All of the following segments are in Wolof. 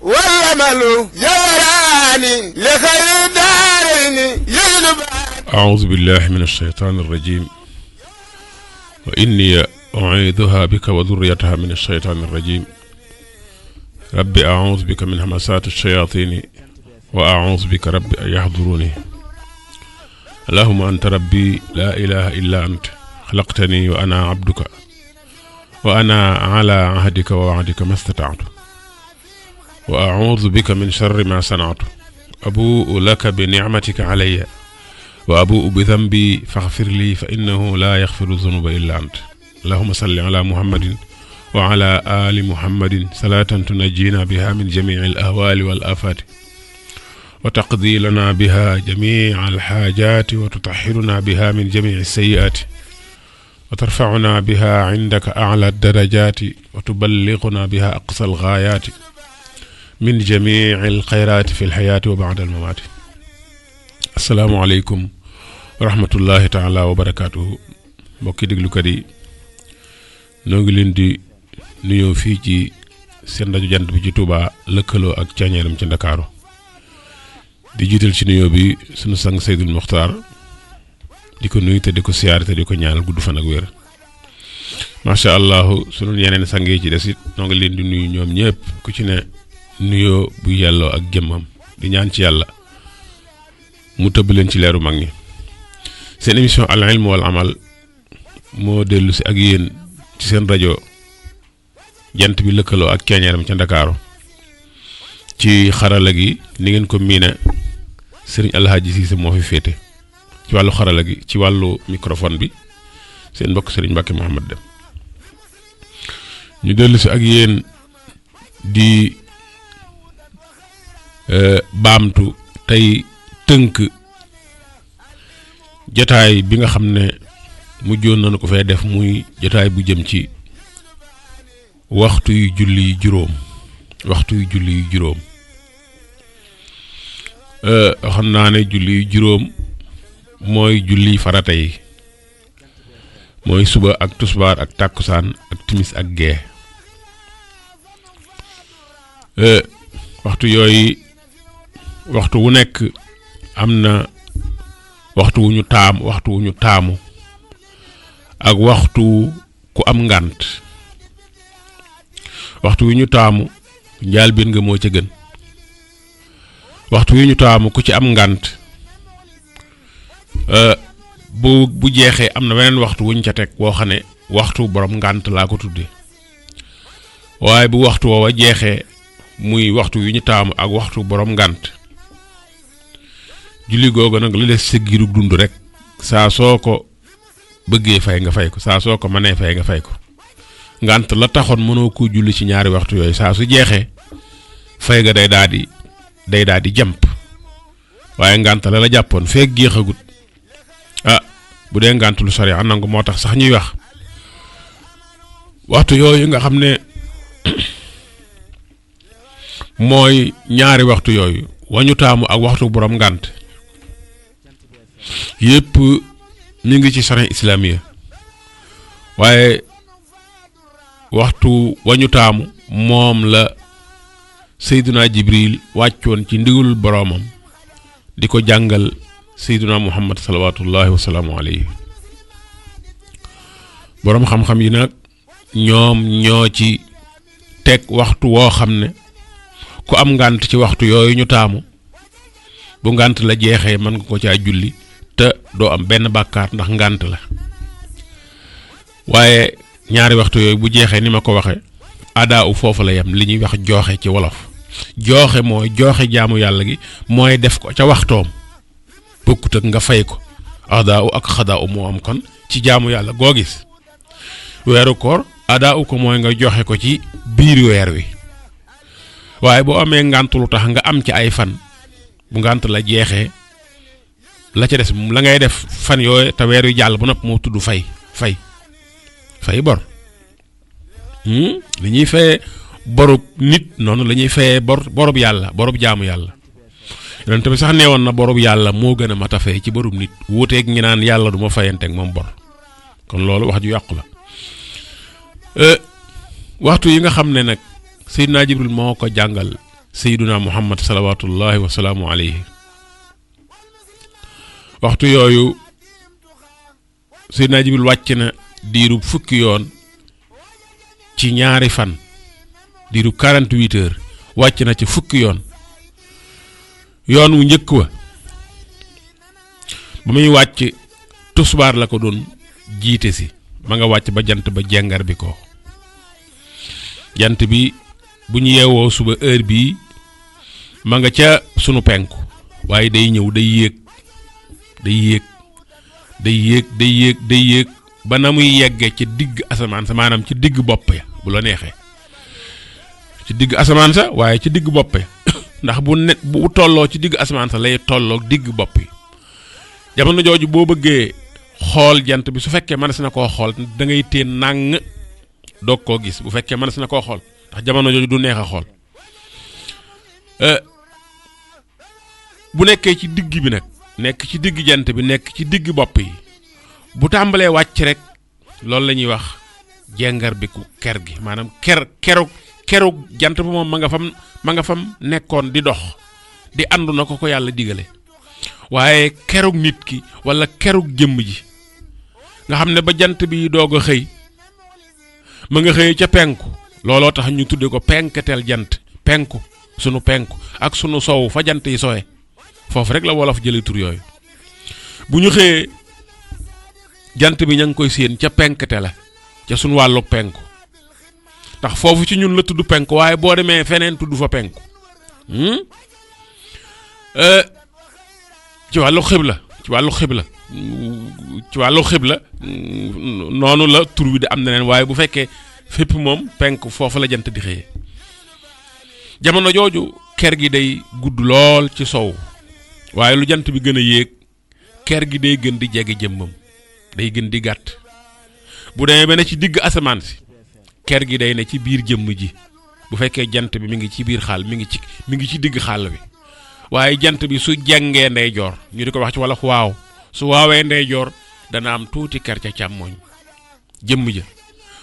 والأمل جوراني لخير الدارين يجلب. أعوذ بالله من الشيطان الرجيم وإني أعيذها بك وذريتها من الشيطان الرجيم رب أعوذ بك من همسات الشياطين وأعوذ بك رب أن يحضروني. اللهم أنت ربي لا إله إلا أنت خلقتني وأنا عبدك وأنا على عهدك ووعدك ما استطعت وأعوذ بك من شر ما صنعت أبوء لك بنعمتك علي وأبوء بذنبي فاغفر لي فإنه لا يغفر الذنوب إلا أنت. اللهم صل على محمد وعلى آل محمد صلاة تنجينا بها من جميع الأهوال والآفات وتقضي لنا بها جميع الحاجات وتطهرنا بها من جميع السيئات وترفعنا بها عندك أعلى الدرجات وتبلغنا بها أقصى الغايات من جميع الخيرات في الحياة وبعد الممات. السلام عليكم ورحمة الله تعالى وبركاته. mbokki déglukat yi noo ngi leen di nuyoo fii ci seen rajo jant bi ci Touba lëkkaloo ak cañeeram ci Ndakaaru di jiital ci nuyoo bi sunu sang Seydul Muxtaar di ko nuyu te di ko siyaare te di ko ñaanal gudd fan ak wér. macha allah sunu yeneen sang yi ci des it noo ngi leen di nuyu ñoom ñëpp ku ci ne nuyoo bu yelloo ak jëmmam di ñaan ci yàlla mu tëbb leen ci leeru mag ñi. seen émission al ilm wal amal moo dellu si ak yéen ci seen rajo jant bi lëkkaloo ak ceeñeeram ca Ndakaaru ci xarala gi ni ngeen ko miine sëriñ Alhaaji Siise moo fi féete ci wàllu xarala gi ci wàllu microphone bi seen mbokk sëriñ Mbàkke Muhammad Dem ñu dellu si ak yéen di baamtu tey tënk jotaay bi nga xam ne mujjoon nañu ko fay def muy jotaay bu jëm ci waxtu yu julli juróom xam naa ne julli juróom mooy julli farata yi mooy suba ak tusbaar ak tàkkusaan ak timis ak gee waxtu yooyu waxtu wu nekk am na waxtu wu ñu taamu ak waxtu ku am ngànt waxtu wi ñu taamu njaal benn nga moo ca gën waxtu wi ñu taamu ku ci am ngànt bu jeexee am na weneen waxtu wuñ ca teg woo xam ne waxtu borom ngànt laa ko tudde waaye bu waxtu woowa jeexee muy waxtu wi ñu taamu ak waxtu borom ngànt julli googu nag li des sa giirug dund rek saa soo ko bëggee fay nga fay ko saa soo ko mënee fay nga fay ko ngànt la taxoon mënoo ko julli ci ñaari waxtu yooyu saa su jeexee fay ga day daal di jàmp waaye ngànt la jàppoon feek jeexagut bu dee ngànt lu sori nangu moo tax sax ñuy wax waxtu yooyu nga xam ne mooy ñaari waxtu yooyu wañu taamu ak waxtu borom ngànt yépp mi ngi ci sharia islamiya waaye waxtu wañu taamu moom la Seydina Jibril wàccoon ci ndigalul boroomam di ko jàngal Seydina Muhammad salawaatullahi wasalaamu alayhi. boroom xam-xam yi nag ñoom ñoo ci teg waxtu woo xam ne ku am ngànt ci waxtu yooyu ñu taamu bu ngànt la jeexee mën nga ko caa julli te doo am benn bàkkaar ndax ngànt la waaye ñaari waxtu yooyu bu jeexee ni ma ko waxe adaa u foofu la yem li ñuy wax jooxe ci wolof jooxe mooy jooxe jaamu yàlla gi mooy def ko ca waxtoom bokkut ak nga fay ko adaa u ak xadaa u moo am kon ci jaamu yàlla goo gis weeru koor adaa u ko mooy nga joxe ko ci biir weer wi waaye boo amee ngànt lu tax nga am ci ay fan bu ngànt la jeexee la ca des la ngay def fan yooyu te weer wi jàll bu nopp moo tudd fay bor li ñuy fayee borub nit noonu la ñuy fayee borub yàlla borub jaamu yàlla yonent bi sax neewoon na borub yàlla moo gën a mat a fay ci borub nit wuuteeg ñi naan yàlla du ma fayanteeg moom bor kon loolu wax ju yàqu la waxtu yi nga xam ne nag Seydina Jibril moo ko jàngal sayyiduna muhammad salawatullahi wa salaamu alayhi waxtu yooyu Seydina Jibril wàcc na diiru fukki yoon ci ñaari fan diiru 48 heures wàcc na ci fukki yoon wu njëkk wa ba muy wàcc tusbaar la ko doon jiite si ma nga wàcc ba jant ba jengar bi ko jant bi bu ñu yeewoo suba heure bii ma nga ca sunu penku waaye day ñëw day yéeg ba na muy yeggee ci digg asamaan sa maanaam ci digg bopp ya bu la neexee ci digg asamaan sa waaye ci digg bopp ya ndax bu tolloo ci digg asamaan sa lay tolloog digg bopp yi jamono jooju boo bëggee xool jant bi su fekkee mënees na koo xool da ngay téen nàng doog koo gis bu fekkee mënees na koo xool ndax jamono jooju du neex a xool bu nekkee ci digg bi nag nekk ci digg jant bi nekk ci digg bopp yi bu tàmbalee wàcc rek loolu la ñuy wax jengar bi ku ker gi maanaam keru jant bi moom ma nga fam nekkoon di dox di àndu na ko yàlla digale waaye kerug nit ki wala kerug jëmm ji nga xam ne ba jant bi doog a xëy ma nga xëy ca penku looloo tax ñu tudde ko penkateel jant penku sunu penku ak sunu sow fa jant yi sowe foofu rek la wolof jëlee tur yooyu bu ñu xëyee jant bi ña ngi koy séen ca penkate la ca sunu wàllu penku ndax foofu ci ñun la tudd penku waaye boo demee feneen tudd fa penku ci wàllu xibla noonu la tur wi di am na leen waaye bu fekkee fépp moom penku foofu la jant di xëyee jamono jooju ker gi day gudd lool ci sow waaye lu jant bi gën a yéeg ker gi day gën di jege jëmmam day gën di gàtt bu demee ba ne ci digg asamaan si ker gi day ne ci biir jëmm ji bu fekkee jant bi mi ngi ci biir xaal mi ngi ci digg xaal bi waaye jant bi su jàngee ndeyjoor ñu di ko wax ci wala waaw su waawee ndeyjoor dana am tuuti ker ca càmmooñ jëmm ja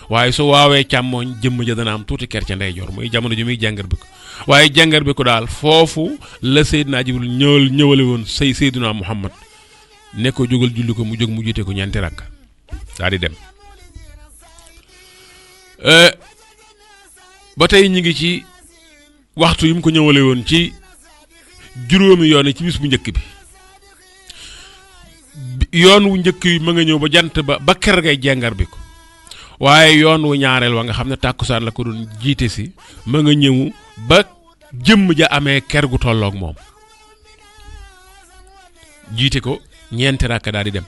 waaye su waawee càmmooñ jëmm ja dana am tuuti ker ca ndeyjoor muy jamono ji muy jàngar bi ko waaye jàngar bi ko daal foofu la Seydina Jibril ñëwale woon Seydina Muhammad ne ko jógal julli ko mu jóg mu jiite ko ñeenti rakk daal di dem ba tey ñu ngi ci waxtu yi mu ko ñëwale woon ci juróomi yoon ci bis bu njëkk bi yoon wu njëkk yi ma nga ñëw ba jant ba ker ngay jàngar bi ko waaye yoon wu ñaareel wa nga xam ne tàkkusaan la ko doon jiite si ma nga ñëw ba jëmm ja amee ker gu tolloog moom jiite ko ñeenti rakk daal di dem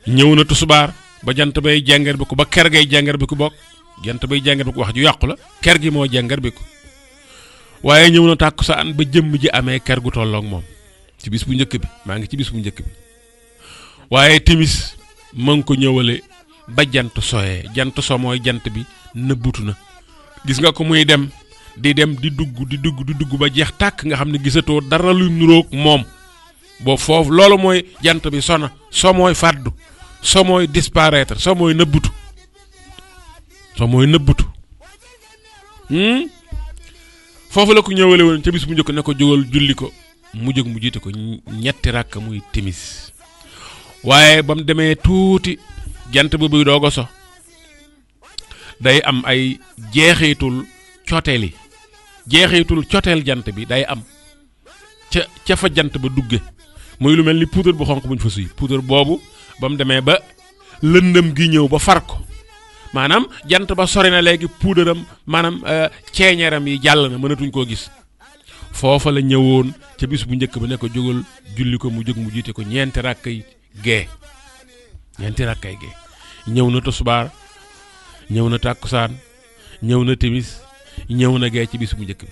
ñëw na tusubaar ba jant bay jàngar bi ko ba ker gay jàngar bi ko bokk jant bay jàngar bi ko wax ju yàqu la ker gi moo jàngar bi ko waaye ñëw na tàkkusaan ba jëmm ji amee ker gu tolloog moom ci bis bu njëkk bi maa ngi ci bis bu njëkk bi waaye timis ma ngi ko ñëwale ba jant soyee jant so mooy jant bi nëbbutu na gis nga ko muy dem di dugg ba jeex tàkk nga xam ne gisatoo dara luy nuroog moom boo foofu loolu mooy jant bi sona so mooy fàddu so mooy disparaître so mooy nëbbutu foofu la ko ñëwale woon ca bis bu njëkk ne ko jógal julli ko mu jóg mu jiite ko ñetti rakk muy timis waaye ba mu demee tuuti jant bi buy doog a so day am ay jeexitul coteel jant bi day am ca fa jant ba dugge muy lu mel ni poudre bu xonq buñ fa suy poudre boobu ba mu demee ba lëndëm gi ñëw ba far ko maanaam jant ba sori na léegi puudaram maanaam ceeñeeram yi jàll na mënatuñ koo gis foofa la ñëwoon ca bis bu njëkk ba ne ko jógal julli ko mu jóg mu jiite ko ñeenti rakkay gee ñëw na tisbaar ñëw na tàkkusaan ñëw na timis ñëw na gee ci bis bu njëkk bi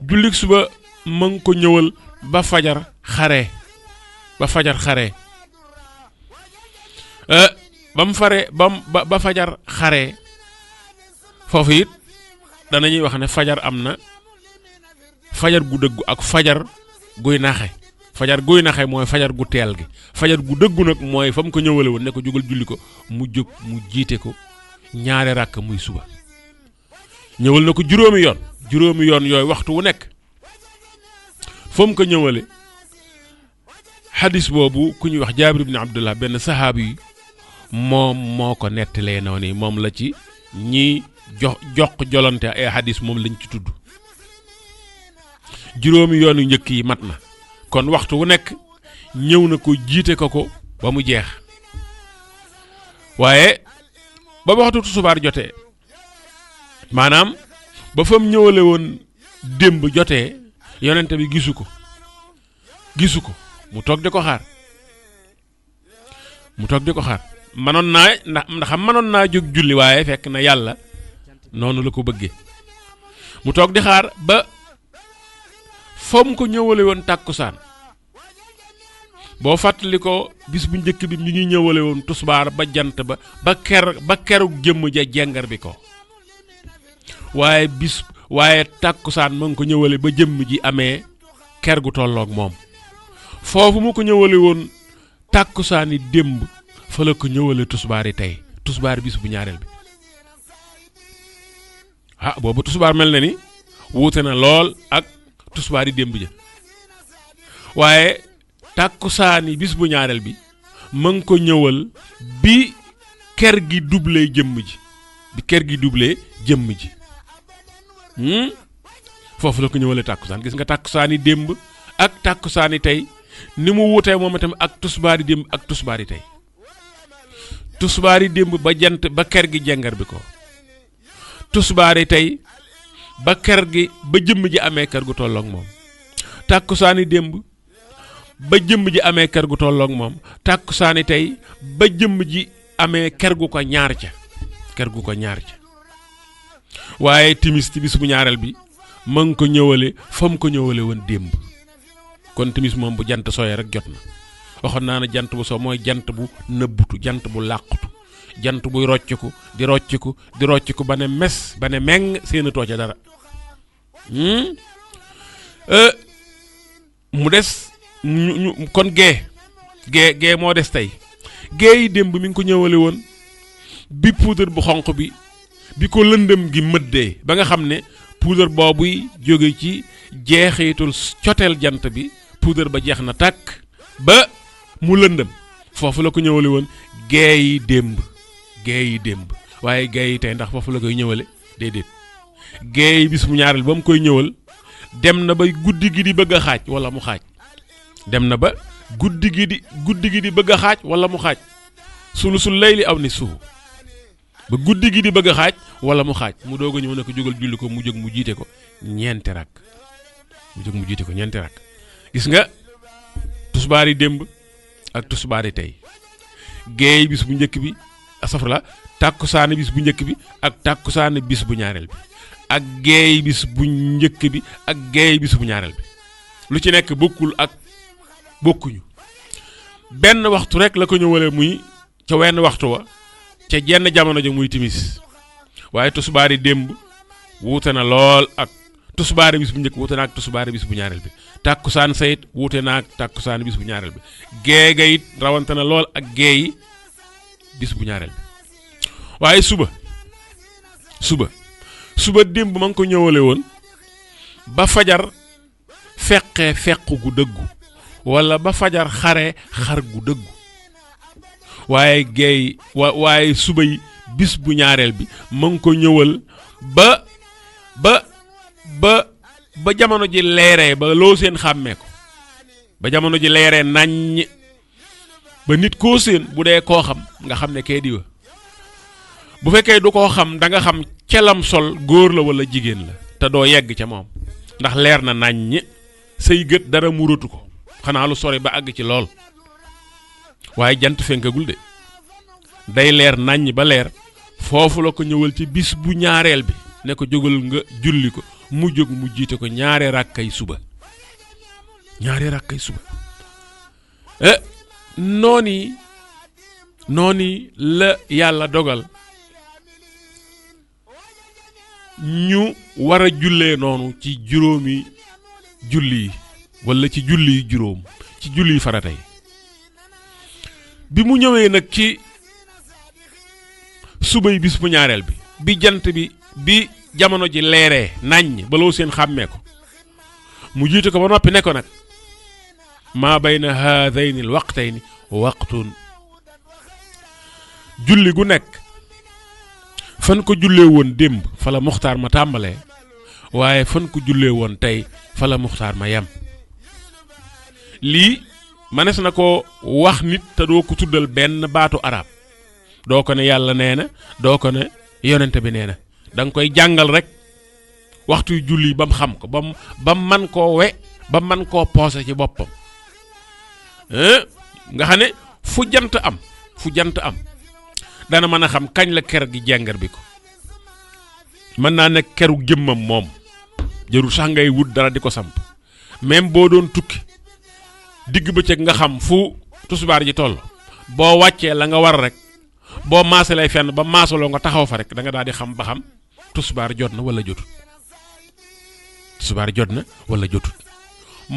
jullik suba ma ngi ko ñëwal ba fajar xare ba fajar xare foofu it danañuy wax ne fajar am na fajar gu dëggu ak fajar guy naxe mooy fajar gu teel gi fajar gu dëggu nag mooy fa mu ko ñëwale woon ne ko jógal julli ko mu jóg mu jiite ko ñaari rakk muy suba ñëwal na ko juróomi yoon yooyu waxtu wu nekk fa mu ko ñëwale xadis boobu ku ñuy wax Jaabir ibn Abdullah benn saxaabi yi moom moo ko nettalee noonu moom la ci ñi jox jolante ay xadis moom lañ ci tudd juróomi yoon yu njëkk yi mat na kon waxtu wu nekk ñëw na ko jiite ko ba mu jeex waaye ba waxtu tusubaar jotee maanaam ba fa mu ñëwale woon démb jotee yonente bi gisu ko mu toog di ko xaar manoon naa jóg julli waaye fekk na yàlla noonu la ko bëggee mu toog di xaar ba foom ko ñëwale woon tàkkusaan boo fàttali ko bis bu njëkk bi mi ngi ñëwale woon tusbaar ba jant ba kerug jëmm ja jengar bi ko waaye tàkkusaan ma ngi ko ñëwale ba jëmm ji amee ker gu tolloog moom foofu mu ko ñëwale woon tàkkusaani démb fa la ko ñëwale tusbaar yi tey tusbaar bis bu ñaareel bi boobu tusbaar mel na ni wuute na lool ak tusbaar yi démb ja waaye tàkkusaani bis bu ñaareel bi ma ngi ko ñëwal bi ker gi doublé jëmm ji foofu la ko ñëwale tàkkusaan gis nga tàkkusaani démb ak tàkkusaani tey ni mu wutee moom itam ak tusbaar yi démb ak tusbaar yi tey tusbaar yi démb ba jant ba ker gi jengar bi ko tusbaar yi tey ba ker gi ba jëmm ji amee ker gu tolloog moom tàkkusaani démb ba jëmm ji amee ker gu tolloog moom tàkkusaani tey ba jëmm ji amee ker gu ko ñaar ca waaye timis bu ñaareel bi ma ngi ko ñëwale fa mu ko ñëwale woon démb kon timis moom bu jant sooyee rek jot na waxoon naa ne jant bu soo mooy jant bu nëbbutu jant bu làqutu jant buy rocciku di rocciku ba ne mes ba ne meng séenatoo ca dara mu des kon gee moo des tey gee yi démb mi ngi ko ñëwale woon bi poudre bu xonq bi ko lëndëm gi mëddee ba nga xam ne poudre boobuy jóge ci jeexitul coteel jant bi poudre ba jeex na tàkk ba mu lëndëm foofu la ko ñëwale woon gee yi démb waaye gee yi tey ndax foofu la koy ñëwale déedéet gee yi bis mu ñaareel ba mu koy ñëwal dem na ba guddi gi di bëgg a xaaj wala mu xaaj sulusul layli aw nisfuhu ba guddi gi di bëgg a xaaj wala mu xaaj mu doog a ñëw ne ko jógal julli ko mu jóg mu jiite ko ñeenti rakk gis nga tusbaar yi démb ak tusbaar yi tey géey bis bu njëkk bi asafra tàkkusaani bis bu njëkk bi ak tàkkusaani bis bu ñaareel bi ak géey bis bu njëkk bi ak géey bis bu ñaareel bi lu ci nekk bokkuñu benn waxtu rek la ko ñëwale muy ca wenn waxtu wa ca jenn jamono ja muy timis waaye tusbaari démb wuute na lool ak tusbaari bis bu njëkk wuute na ak tusbaari bis bu ñaareel bi tàkkusaan sayit wuute na ak tàkkusaan bis bu ñaareel bi géega it rawante na lool ak géeyi bis bu ñaareel bi waaye suba démb ma ngi ko ñëwale woon ba fajar feqee feq gu dëggu wala ba fajar xare xar gu dëggu waaye suba yi bis bu ñaareel bi ma ngi ko ñëwal ba jamono ji leeree ba loo seen xàmmee ko ba jamono ji leeree naññ ba nit koo seen bu dee koo xam nga xam ne kee diwa bu fekkee du koo xam da nga xam celam sol góor la wala jigéen la te doo yegg ca moom ndax leer na naññ say gët dara muratu ko xanaa lu sori ba àgg ci lool waaye jant fenkagul de day leer naññ ba leer foofu la ko ñëwal ci bis bu ñaareel bi ne ko jógal nga julli ko mu jóg mu jiite ko ñaari rakkay suba nooni la yàlla dogal ñu war a jullee noonu ci juróomi julli yi wala ci julli yi juróom ci julli yi faratay bi mu ñëwee nag ci subay bis bu ñaareel bi jant bi jamono ji leeree naññ baloo seen xàmmee ko mu jiite ko ba noppi ne ko nag maa bayna haadayni al waqtayni waqtun julli gu nekk fan ko jullee woon démb fa la muxtaar ma tàmbalee waaye fan ko jullee woon tey fa la muxtaar ma yem lii manes na ko wax nit te doo ko tuddal benn baatu arab doo ko ne yàlla nee na doo ko ne yonente bi nee na da nga koy jàngal rek waxtu julli ba mu xam ko ba mu man koo ba man koo poose ci boppam nga xam ne fu jant am dana mën a xam kañ la ker gi jengar bi ko mën naa nekk keru jëmmam moom jërul sax ngay wut dara di ko samp même boo doon tukki digg bëccëg nga xam fu tusbaar ji toll boo wàccee la nga war rek boo maasalee fenn ba maasaloo nga taxaw fa rek da nga daal di xam ba xam tusbaar jot na wala jotut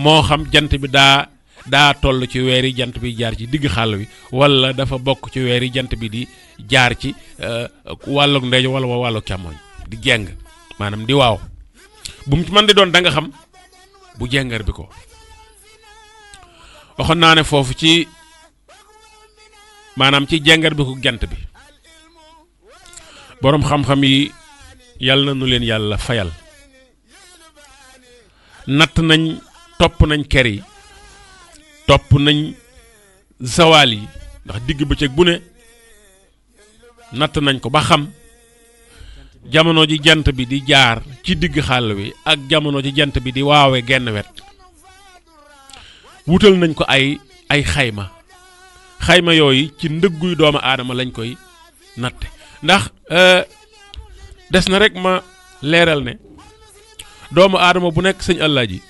moo xam jant bi daa toll ci weer yi jant bi jaar ci digg xàll wi wala dafa bokk ci weer yi jant bi di jaar ci wàllug ndeyjo wala wàllug càmmoñ di jeng maanaam di waaw bu mu ci mën di doon da nga xam bu jengar bi ko waxoon naa ne foofu ci maanaam ci jengar bi ko jant bi boroom xam-xam yi yàlla na nu leen yàlla fayal natt nañ topp nañ ker yi topp nañ zawaal yi ndax digg bëccëg bu ne natt nañ ko ba xam jamono ji jant bi di jaar ci digg xàll wi ak jamono ji jant bi di waawe genn wet wutal nañ ko ay xayma yooyu ci ndëgguy doomu aadama lañ koy natte ndax des na rek ma leeral ne doomu aadama bu nekk sëñ Alaaji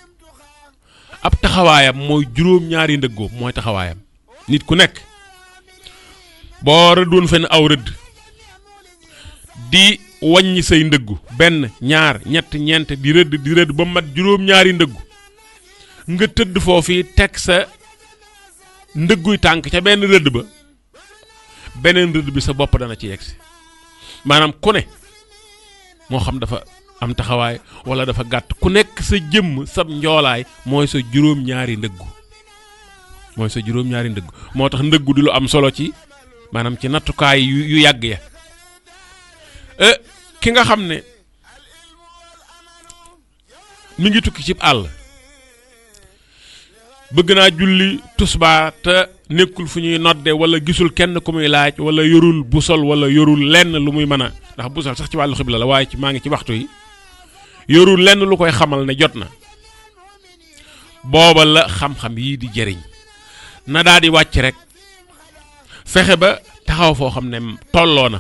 ab taxawaayam mooy juróom-ñaari ndëggoom mooy taxawaayam nit ku nekk boo rëddoon fenn aw rëdd di wàññi say ndëggu benn ñaar ñett ñeent di rëdd ba mat juróom-ñaari ndëggu nga tëdd foofu teg sa ndëgguy tànk ca benn rëdd ba beneen rëdd bi sa bopp dana ci yegsi maanaam ku ne moo xam dafa am taxawaay wala dafa gàtt ku nekk sa jëmm sab njoolaay mooy sa juróom-ñaari ndëggu moo tax ndëggu di lu am solo ci maanaam ci nattukaay yu yàgg ya ki nga xam ne mi ngi tukki ci àll bëgg naa julli tusbaar te nekkul fu ñuy nodde wala gisul kenn ku muy laaj wala yorul busol wala yorul lenn lu muy mën a ndax busol sax ci wàllu xibla la waaye maa ngi ci waxtu yi yorul lenn lu koy xamal ne jot na booba la xam-xam yii di jëriñ na daal di wàcc rek fexe ba taxaw foo xam ne tolloo na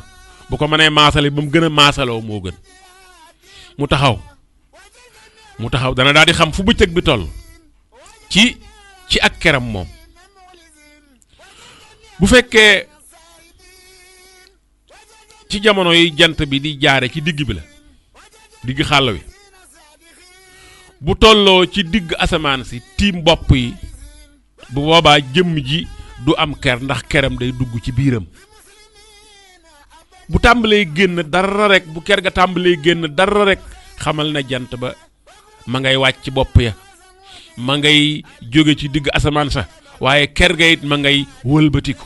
bu ko mënee maasale ba mu gën a maasaloo moo gën mu taxaw dana daal di xam fu bëccëg bi toll ci ak keram moom bu fekkee ci jamono yi jant bi di jaare ci digg bi la digg xàll wi bu tolloo ci digg asamaan si tiim bopp yi bu boobaa jëmm ji du am ker ndax keram day dugg ci biiram bu tàmbalee génn dara rek bu ker ga tàmbalee génn dara rek xamal na jant ba ma ngay wàcc bopp ya ma ngay jóge ci digg asamaan sa waaye ker ga it ma ngay wëlbatiku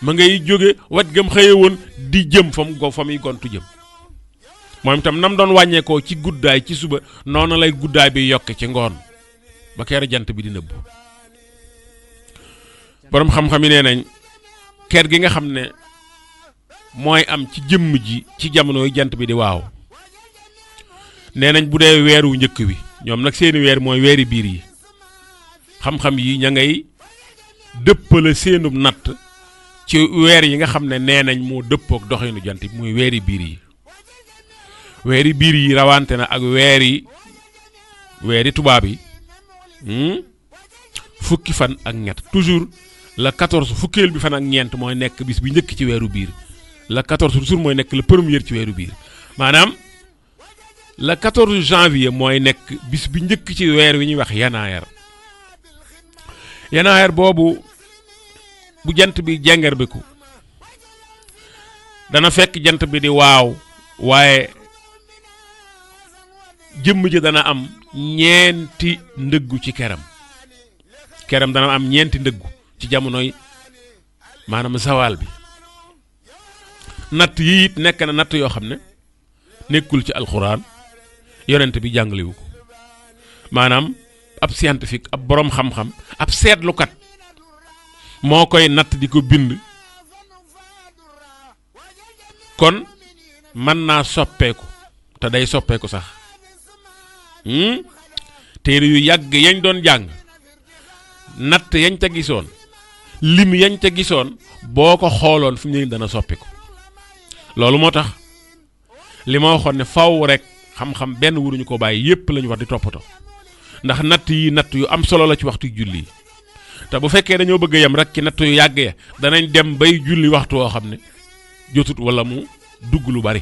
ma ngay jóge wat gam xëye woon di jëm fa muy gontu jëm moom itam nam doon wàññeekoo ci guddaay ci suba noonu lay guddaay bi yokk ci ngoon ba ker jant bi di nëbbu borom xam-xam yi nee nañ ker gi nga xam ne mooy am ci jëmm ji ci jamono yi jant bi di waaw nee nañ bu dee weeru njëkk wi ñoom nag seeni weer mooy weeri biir yi xam-xam yi ña ngay dëppale seenum natt ci weer yi nga xam ne nee nañ moo dëppook doxinu jant bi muy weeri biir yi rawante na ak weeri tubaab yi fukki fan ak ñett toujours la 14 fukkeel bi fan ak ñeent mooy nekk bis bi njëkk ci weeru biir la 14 toujours mooy nekk le premier ci weeru biir maanaam le 14 janvier mooy nekk bis bi njëkk ci weer wi ñuy wax yanaayer boobu bu jant bi jengar beku dana fekk jant bi di waaw waaye jëmm ji dana am ñeenti ndëggu ci keram dana am ñeenti ndëggu ci jamonoy maanaam zawal bi natt yi it nekk na natt yoo xam ne nekkul ci alxuraan yonent bi jàngalewu ko maanaam ab scientifique ab boroom xam-xam ab seetlukat moo koy natt di ko bind kon mën naa soppeeku te day soppeeku sax téere yu yàgg yañ doon jàng natt yañ ca gisoon lim yañ ca gisoon boo ko xooloon fi mu ne dana soppiku loolu moo tax li ma waxoon ne faw rek xam-xam benn wuruñu ko bàyyi yépp lañu war di toppatoo ndax natt yi natt yu am solo la ci waxtu julli yi te bu fekkee dañoo bëgg a yem rek ci natt yu yàgg ya danañ dem bay julli waxtu woo xam ne jotut wala mu dugg lu bari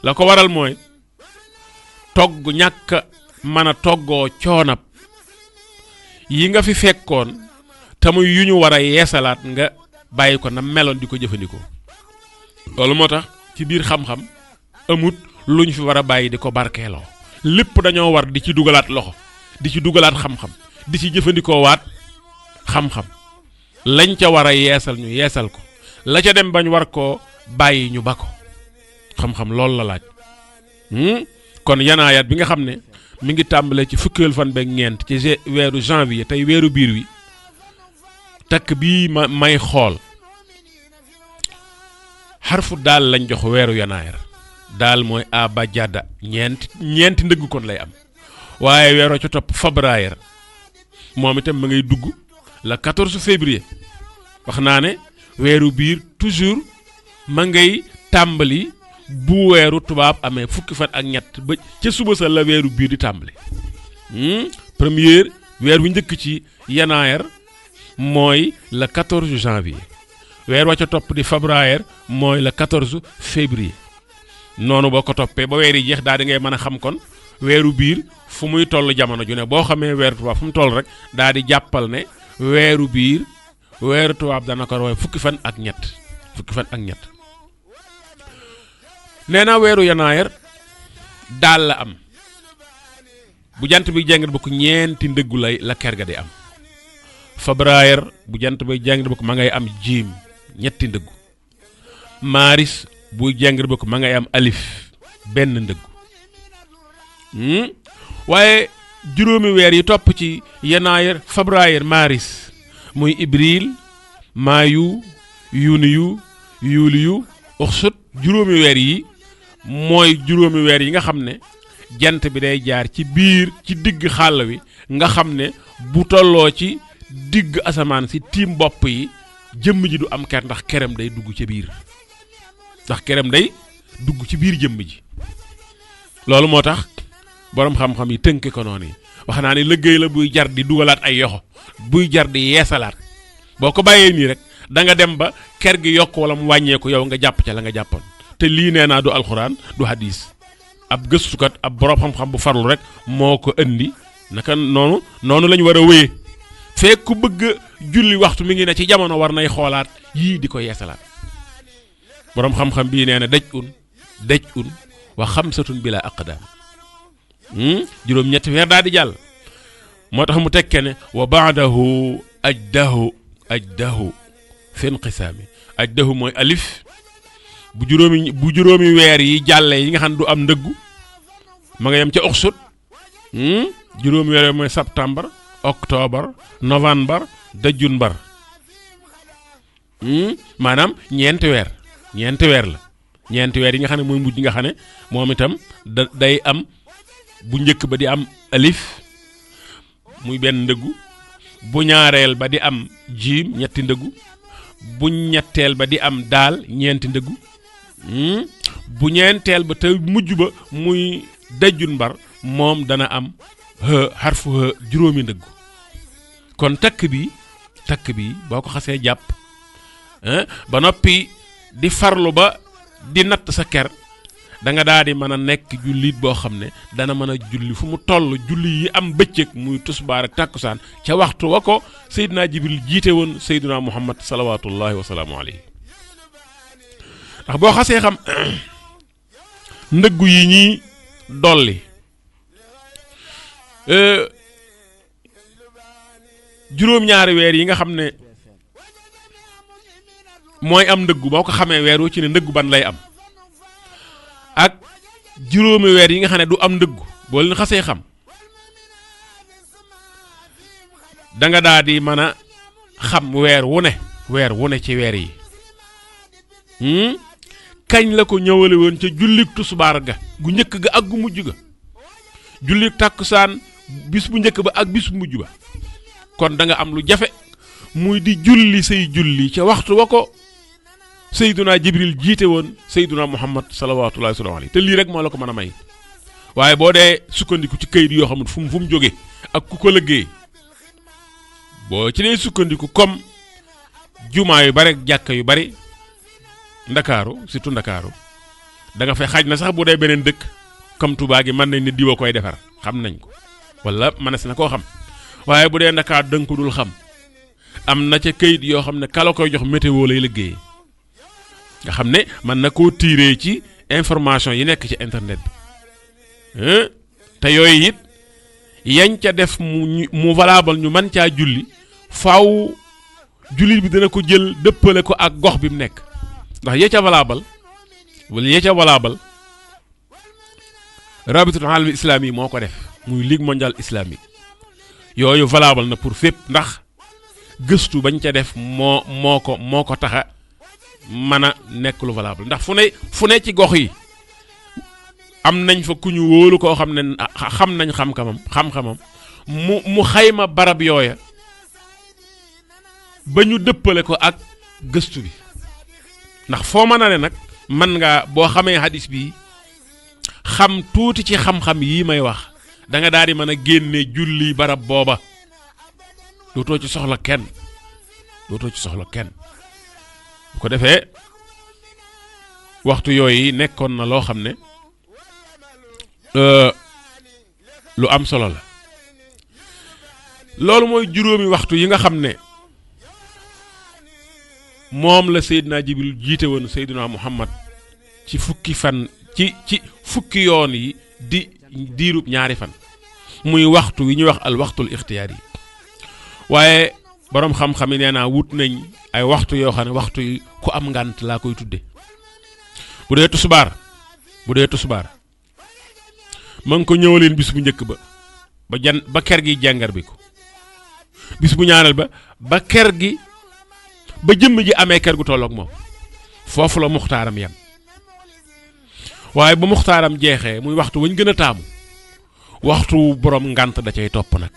la ko waral mooy togg ñàkk mën a toggoo coonab yi nga fi fekkoon te muy yu ñu war a yeesalaat nga bàyyi ko na meloon di ko jëfandikoo loolu moo tax ci biir xam-xam amut lu ñu fi war a bàyyi di ko barkeeloo lépp dañoo war di ci dugalaat loxo di ci dugalaat xam-xam di ci jëfandikoo waat xam-xam lañ ca war a yeesal ñu yeesal ko la ca dem bañ war koo bàyyi ñu ba ko xam-xam loolu la laaj kon yanaayaat bi nga xam ne mi ngi tàmbalee ci fukkeel fan beeg ñeent ci weeru janvier tey weeru biir wi takk bii may xool xarfu daal lañ jox weeru yanaayar daal mooy aba jadda ñeenti ndëgg kon lay am waaye weeroo ca topp février moom itam ma ngay dugg le 14 février wax naa ne weeru biir toujours ma ngay tàmbali bu weeru tubaab amee fukki fan ak ñett ba ca suba sa la weeru biir di tàmbali première weer wi njëkk ci yanaayar mooy le 14 janvier weer wa ca topp di février mooy le 14 février noonu boo ko toppee ba weer yi jeex daal di ngay mën a xam kon weeru biir fu muy toll jamono ju ne boo xamee weeru tubaab fu mu toll rek daal di jàppal ne weeru biir weeru tubaab dana ko roy fukki fan ak ñett nee naa weeru yanaayar daal la am bu jant bi jeng ba ko ñeenti ndëggu la ker ga di am février bu jant bi jeng ba ko ma ngay am jiim ñetti ndëggu maaris bu jeng ba ko ma ngay am alif benn ndëggu waaye juróomi weer yi topp ci yanaayar février maaris muy ibril maayu yuuniyu yuuliyu uxsut juróomi weer yi mooy juróomi weer yi nga xam ne jant bi day jaar ci biir ci digg xàll wi nga xam ne bu tolloo ci digg asamaan si tiim bopp yi jëmm ji du am ker ndax kerem day dugg ci biir jëmm ji loolu moo tax boroom xam-xam yi tënke ko noonu yi wax naa ne liggéey la buy jar di dugalaat ay yoxo buy jar di yeesalaat boo ko bàyyee nii rek da nga dem ba ker gi yokk wala mu wàññeeku yow nga jàpp ca la nga jàppoon te lii nee naa du alxuraan du hadis ab gëstukat ab boroom xam-xam bu farlu rek moo ko indi naka noonu la ñu war a wéyee fekk ku bëgg julli waxtu mi ngi ne ci jamono war nay xoolaat yii di ko yeesalaat boroom xam-xam bii nee na daj un wa xamsatun bila aqdaam juróom-ñetti weer daal di jàll moo tax mu tekke ne wa baadahu ajdahu fi inqisaami ajdahu mooy alif bu juróomi weer yi jàllee yi nga xam ne du am ndëggu ma nga yem ca uxsut juróomi weer mooy septembre octobre novembre dajjunbar maanaam ñeenti weer la ñeenti weer yi nga xam ne mooy mujj nga xam ne moom itam day am bu njëkk ba di am alif muy benn ndëggu bu ñaareel ba di am jiim ñetti ndëggu bu ñetteel ba di am daal ñeenti ndëggu bu ñeenteel ba te mujj ba muy dajjun mbar moom dana am xarfu juróomi ndëggu kon takk bi boo ko xasee jàpp ba noppi di farlu ba di natt sa ker da nga daal di mën a nekk jullit boo xam ne dana mën a julli fu mu toll julli yi am bëccëg muy tusbaar ak tàkkusaan ca waxtu wa ko Seydina Jibril jiite woon Seydina Muhammad salawaatullahi wa salaamu alayhi ndax boo xasee xam ndëggu yi ñuy dolli juróom-ñaari weer yi nga xam ne mooy am ndëggu boo ko xamee weer wu ci ne ndëggu ban lay am ak juróomi weer yi nga xam ne du am ndëggu boo leen xasee xam da nga daal di mën a xam weer wu ne ci weer yi kañ la ko ñëwale woon ca jullik tusbaar ga gu njëkk ga ak gu mujj ga jullik tàkkusaan bis bu njëkk ba ak bis bu mujj ba kon da nga am lu jafe muy di julli say julli ca waxtu wa ko Seyduna Jibril jiite woon Seyduna Muhammad salawaatullaahi wa salaamu alayhi te lii rek moo la ko mën a may waaye boo dee sukkandiku ci kayit yoo xamul fu mu jóge ak ku ko liggéey boo ci dee sukkandiku comme jumaa yu bari jàkka yu bari ndakaaru surtout ndakaaru da nga fay xaaj na sax bu dee beneen dëkk comme Touba gi mën nañ ne diwa koy defar xam nañ ko wala mënees na koo xam waaye bu dee ndakaar dënk ko dul xam am na ca kayit yoo xam ne kala koy jox météo lay liggéeyee nga xam ne mën na koo tiiree ci information yi nekk ci internet bi te yooyu it yañ ca def mu valable ñu mën caa julli faaw jullit bi dana ko jël dëppale ko ak gox bi mu nekk ndax yee ca valable wala yee ca valable rabitul alam islami yi moo ko def muy ligue mondiale islamique yooyu valable na pour fépp ndax gëstu bañ ca def moo ko taxa mën a nekk lu valable ndax fu ne ci gox yi am nañ fa ku ñu wóolu koo xam ne xam nañ xam-xamam mu xayma barab yooya ba ñu dëppale ko ak gëstu bi ndax foo mën a ne nag mën ngaa boo xamee hadis bi xam tuuti ci xam-xam yii may wax da nga daal di mën a génne julli barab booba dootoo ci soxla kenn bu ko defee waxtu yooyu nekkoon na loo xam ne lu am solo la loolu mooy juróomi waxtu yi nga xam ne moom la Seydina Jibril jiite woon Seydina Muhammad ci fukki fan ci fukki yoon yi di diirub ñaari fan muy waxtu wi ñuy wax al waxtul ixtiyaar yi waaye boroom xam-xam yi nee naa wut nañ ay waxtu yoo xam ne waxtu yi ku am ngànt laa koy tudde bu dee tusbaar ma ngi ko ñëwaleen bis bu njëkk ba ker gi jàngar bi ko bis bu ñaareel ba ker gi ba jëmm ji amee ker gu tolloog moom foofu la muxtaaram yam waaye ba muxtaaram jeexee muy waxtu wañ gën a taamu waxtu borom ngànt da cay topp nag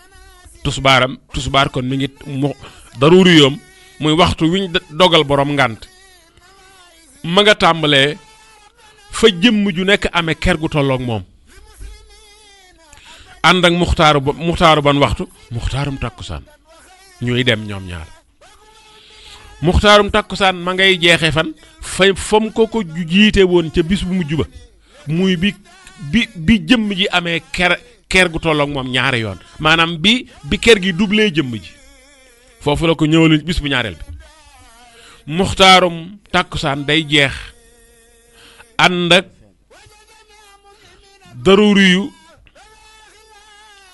tusbaar kon mi ngi daruuri yoom muy waxtu wiñ dogal borom ngànt ma nga tàmbalee fa jëmm ju nekk amee ker gu tolloog moom ànd ak muxtaaru ban waxtu muxtaarum takkusaan ñuy dem ñoom ñaar muxtaarum takkusaan ma ngay jeexe fan fam ko jiite woon ca bis bu mujj ba muy bi jëmm ji amee ker gu tolloog moom ñaari yoon maanaam bi ker gi doublé jëmm ji foofu la ko ñëwal bis bu ñaareel bi muxtaarum takkusaan day jeex ànd ak daruri yu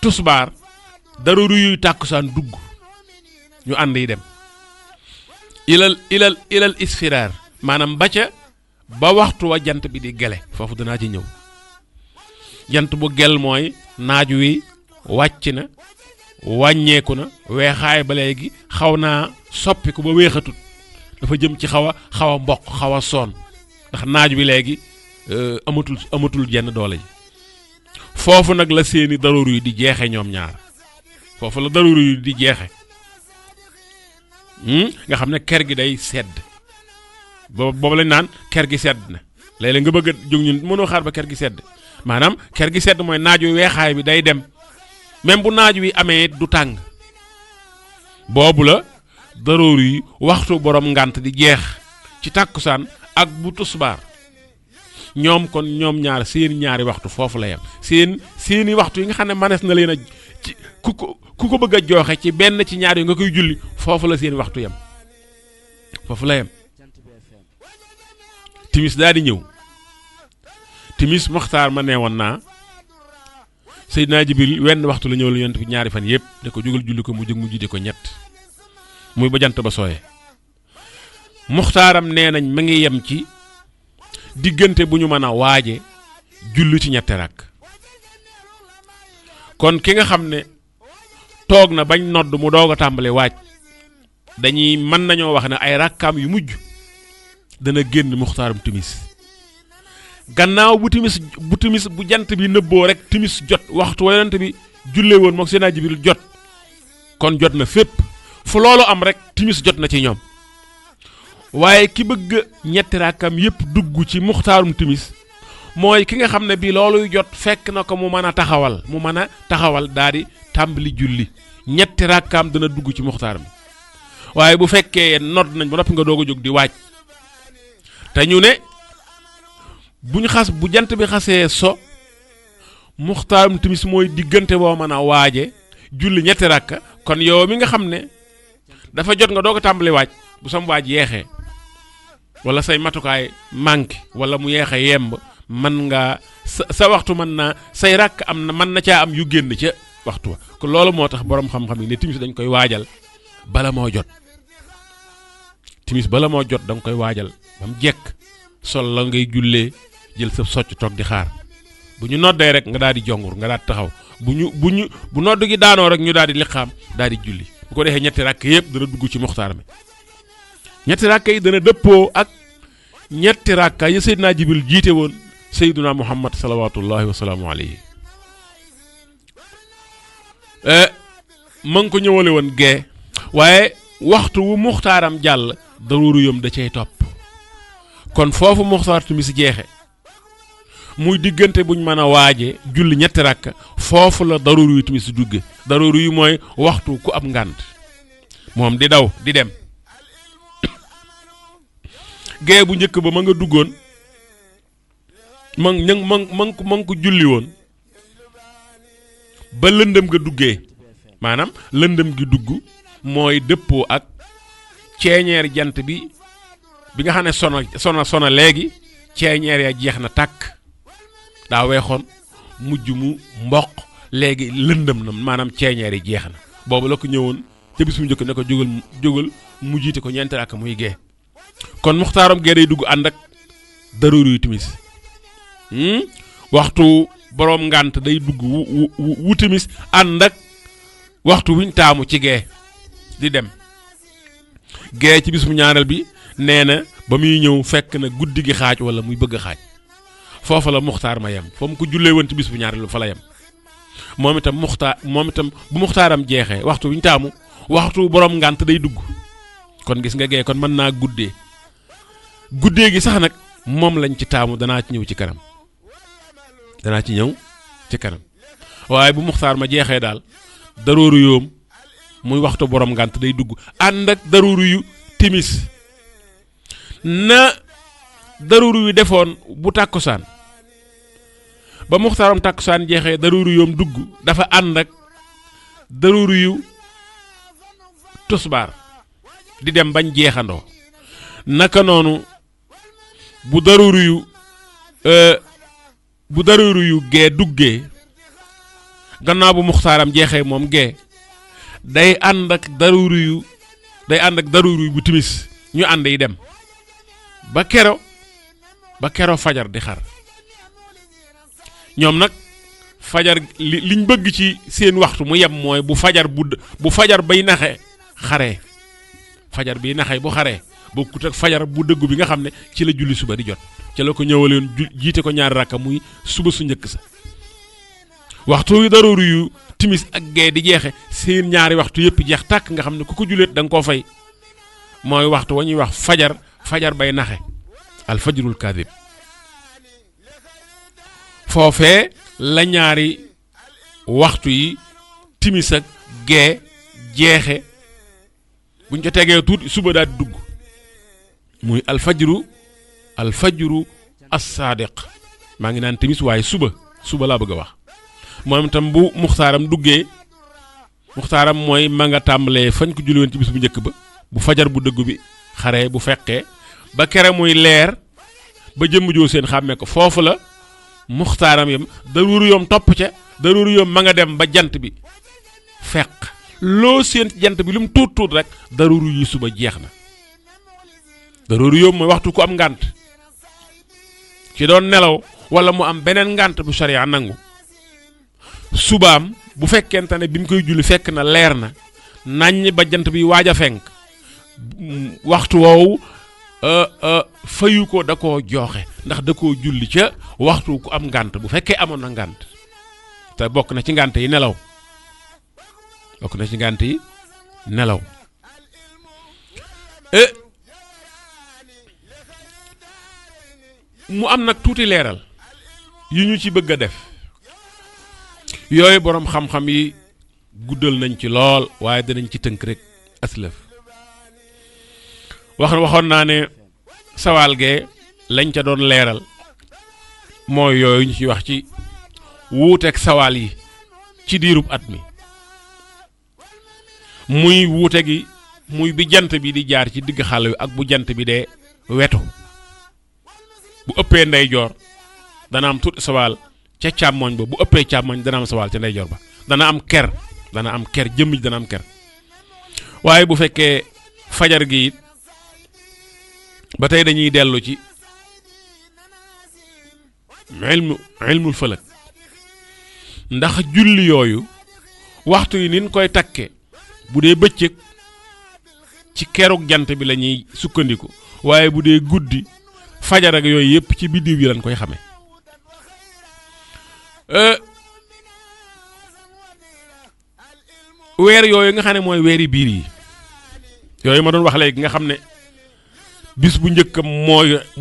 tusbaar daruri yu takkusaan dugg ñu ànd yi dem ilal isfiraar maanaam ba waxtu wa jant bi di gele foofu danaa ci ñëw jant bu gel mooy naaj wi wàcc na wàññeeku na weexaay ba léegi xaw naa soppiku ba weexatut dafa jëm ci xaw a mboq xaw a soon ndax naaj wi léegi amatul jenn doole ji foofu nag la seeni daruur yu di jeexe ñoom ñaar foofu la daruur yu di jeexe nga xam ne ker gi day sedd boobu lañ naan ker gi sedd na léeg-léeg nga bëgg a jóg ñun mënoo xaar ba ker gi sedd maanaam ker gi sedd mooy naaj wi weexaay bi day dem même bu naaj wi amee du tàng boobu la daruur yi waxtu borom ngànt di jeex ci tàkkusaan ak bu tusbaar ñoom kon ñoom ñaar seen ñaari waxtu foofu la yem seeni waxtu yi nga xam ne manees na leen a ci ku ko bëgg a joxe ci benn ci ñaar yi nga koy julli foofu la seen waxtu yem foofu la yem timis daal di ñëw timis muxtaar ma neewoon naa Seydina Jibril wenn waxtu la ñëw la yonent bi ñaari fan yëpp ne ko jógal julli ko mu jóg mu jiite ko ñett muy ba jant ba sooyee muxtaaram nee nañ ma ngi yem ci diggante bu ñu mën a waaje julli ci ñetti rakk kon ki nga xam ne toog na bañ nodd mu doog a tàmbale waaj dañuy mën nañoo wax ne ay rakkaam yu mujj dana génn muxtaaram timis gannaaw bu timis bu jant bi nëbboo rek timis jot waxtu wa yonent bi jullee woon mook Seydina Jibril jot kon jot na fépp fu loolu am rek timis jot na ci ñoom waaye ki bëgg ñetti rakkam yépp dugg ci muxtaarum timis mooy ki nga xam ne bi looluy jot fekk na ko mu mën a taxawal daal di tàmbali julli ñetti rakkam dana dugg ci muxtaar mi waaye bu fekkee nodd nañ ba noppi nga doog a jóg di waaj te ñu ne bu jant bi xasee so muxtaarum timis mooy diggante boo mën a waaje julli ñetti rakka kon yow mi nga xam ne dafa jot nga doog a tàmbali waaj bu sam waaj yeexee wala say matukaay manqué wala mu yeexe yemb man nga sa waxtu mën naa say rakk am na mën na caa am yu génn ca waxtu wa kon loolu moo tax boroom xam-xam yi ne timis dañ koy waajal bala moo jot timis bala moo jot da nga koy waajal ba mu jekk sol la ngay jullee jël sa socc toog di xaar bu ñu noddee rek nga daal di jongur nga daal di taxaw bu nodd gi daanoo rek ñu daal di liqaam daal di julli bu ko defee ñetti rakk yëpp dana dugg ci muxtaar mi ñetti rakk yi dana dëppoo ak ñetti rakka ya Seydina Jibril jiite woon Seydina Muhammad salawaatullahi wa salaamu alayhi ma ngi ko ñëwale woon gee waaye waxtu wu muxtaaram jàll daruuru yom da cay topp kon foofu muxtaar timis jeexe muy diggante buñ mën a waaje julli ñetti rakk foofu la daruuru yu timis dugge daruuru yu mooy waxtu ku am ngànt moom di daw di dem gee bu njëkk ba ma nga duggoon ma ngi ko julli woon ba lëndëm nga duggee maanaam lëndëm gi dugg mooy dëppoo ak ceeñeer jant bi nga xam ne sona léegi ceeñeer ya jeex na tàkk daa weexoon mujj mu mboq léegi lëndëm na maanaam ceeñeer yi jeex na boobu la ko ñëwoon ca bis mu njëkk ne ko jógal mu jiite ko ñeenti rakk muy gee kon muxtaaram gee day dugg ànd ak daruuru yu timis waxtu boroom ngànt day dugg wu timis ànd ak waxtu wiñ taamu ci gee di dem gee ci bis mu ñaareel bi nee na ba muy ñëw fekk na guddi gi xaaj wala muy bëgg a xaaj foofa la muxtaar ma yem fa mu ko jullee woon ci bis bu ñaareel bi fa la yem moom itam bu muxtaaram jeexee waxtu wiñ taamu waxtu boroom ngànt day dugg kon gis nga gee kon mën naa guddee gi sax nag moom lañ ci taamu danaa ci ñëw ci kanam waaye bu muxtaar ma jeexee daal daruuru yoom muy waxtu borom ngànt day dugg ànd ak daruuru yu timis na daruuru yu defoon bu tàkkusaan ba muxtaaram tàkkusaan jeexee daruuru yoom dugg dafa ànd ak daruuru yu tusbaar di dem bañ jeexandoo naka noonu bu daruuru yu gee duggee gannaaw bu muxtaaram jeexee moom gee day ànd ak daruuru yu bu timis ñu ànd yi dem ba kero fajar di xar ñoom nag fajar liñ bëgg ci seen waxtu mu yem mooy bu fajar bay naxe xaree fajar bi naxee bu xaree bokkut ak fajar bu dëggu bi nga xam ne ci la julli suba di jot ci la ko ñëwaleen jiite ko ñaari rakka muy suba su njëkk sa waxtu yu daruuru yu timis ak gee di jeexe seen ñaari waxtu yëpp jeex tàkk nga xam ne ku ko julleet da nga koo fay mooy waxtu wa ñuy wax fajar bay naxe al fajrul kadib foofee la ñaari waxtu yi timis ak gee jeexe buñ ko tegee tuuti suba daal di dugg muy alfajru as-sadiq maa ngi naan timis waaye suba laa bëgg a wax moom itam bu muxtaaram duggee muxtaaram mooy ma nga tàmbalee fañ ko julli woon ci bis bu njëkk ba bu fajar bu dëggu bi xaree bu fekkee ba kere muy leer ba jëmm joo seen xàmmee ko foofu la muxtaaram yam daruri yoom topp ca daruri yoom ma nga dem ba jant bi fekk loo seen jant bi lu mu tuut tuut rek daruri yi suba jeex na daruri yoom mooy waxtu ku am ngànt ci doon nelaw wala mu am beneen ngànt bu sharia nangu subaam bu fekkente ne bi mu koy julli fekk na leer na naññ ba jant bi waaj a fenk waxtu woowu fayu ko da koo jooxe ndax da koo julli ca waxtu ku am ngànt bu fekkee amoon na ngànt te bokk na ci ngànt yi nelaw bokk na ci ngànt yi nelaw mu am nag tuuti leeral yu ñu ci bëgg a def yooyu boroom xam-xam yi guddal nañ ci lool waaye danañ ci tënk rek aslëf waxoon naa ne sawaal gee lañ ca doon leeral mooy yooyu ñu ci wax ci wuuteeg sawaal yi ci diirub at mi muy wuute gi muy bi jant bi di jaar ci digg xàll wi ak bu jant bi dee wetu bu ëppee ndeyjoor dana am tuuti sawaal ca càmmoñ ba bu ëppee càmmoñ dana am sawaal ca ndeyjoor ba dana am ker jëmm ji dana am ker waaye bu fekkee fajar gi it ba tey dañuy dellu ci ilmul falak ndax julli yooyu waxtu yi nin koy takke bu dee bëccëg ci keruk jant bi la ñuy sukkandiku waaye bu dee guddi fajar ak yooyu yëpp ci biddiw yi lañ koy xamee weer yooyu nga xam ne mooy weeri biir yi yooyu ma doon wax léegi nga xam ne bis bu njëkkam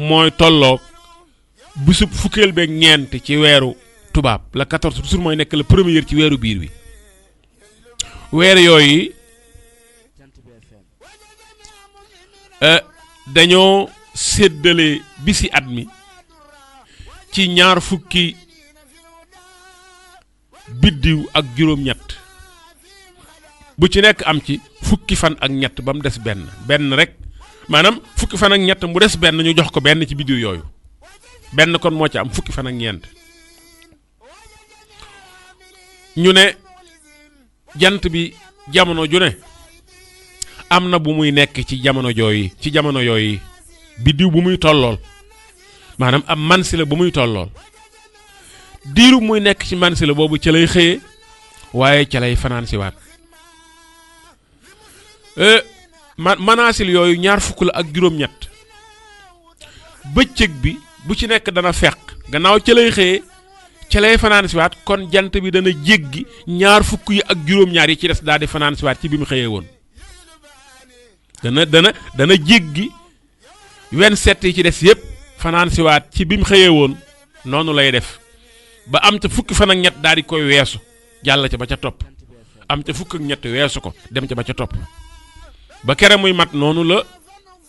mooy tolloog bisub fukkeel beeg ñeent ci weeru tubaab la 14 toujours mooy nekk la premier ci weeru biir wi weer yooyu dañoo séddale bisi at mi ci ñaar fukki biddiw ak juróom-ñett bu ci nekk am ci fukki fan ak ñett ba mu des benn rek maanaam fukki fan ak ñett mu des benn ñu jox ko benn ci biddiw yooyu benn kon moo ci am fukki fan ak ñeent ñu ne jant bi jamono ju ne am na bu muy nekk ci jamono yooyu biddiw bu muy tollool maanaam am mansila bu muy tollool diiru muy nekk ci mansila boobu ca lay xëyee waaye ca lay fanaan si waat manaasil yooyu ñaar fukk la ak juróom-ñett bëccëg bi bu ci nekk dana fekk gannaaw ca lay xëyee ca lay fanaan si waat kon jant bi dana jéggi ñaar fukk yi ak juróom-ñaar yi ci des daal di fanaan si waat ci bi mu xëyee woon dana jéggi 27 yi ci des yëpp fanaan si waat ci bi mu xëyee woon noonu lay def ba am ca fukki fan ak ñett daal di koy weesu jàll ca ba ca topp am ca fukk ak ñett weesu ko dem ca ba ca topp ba kere muy mat noonu la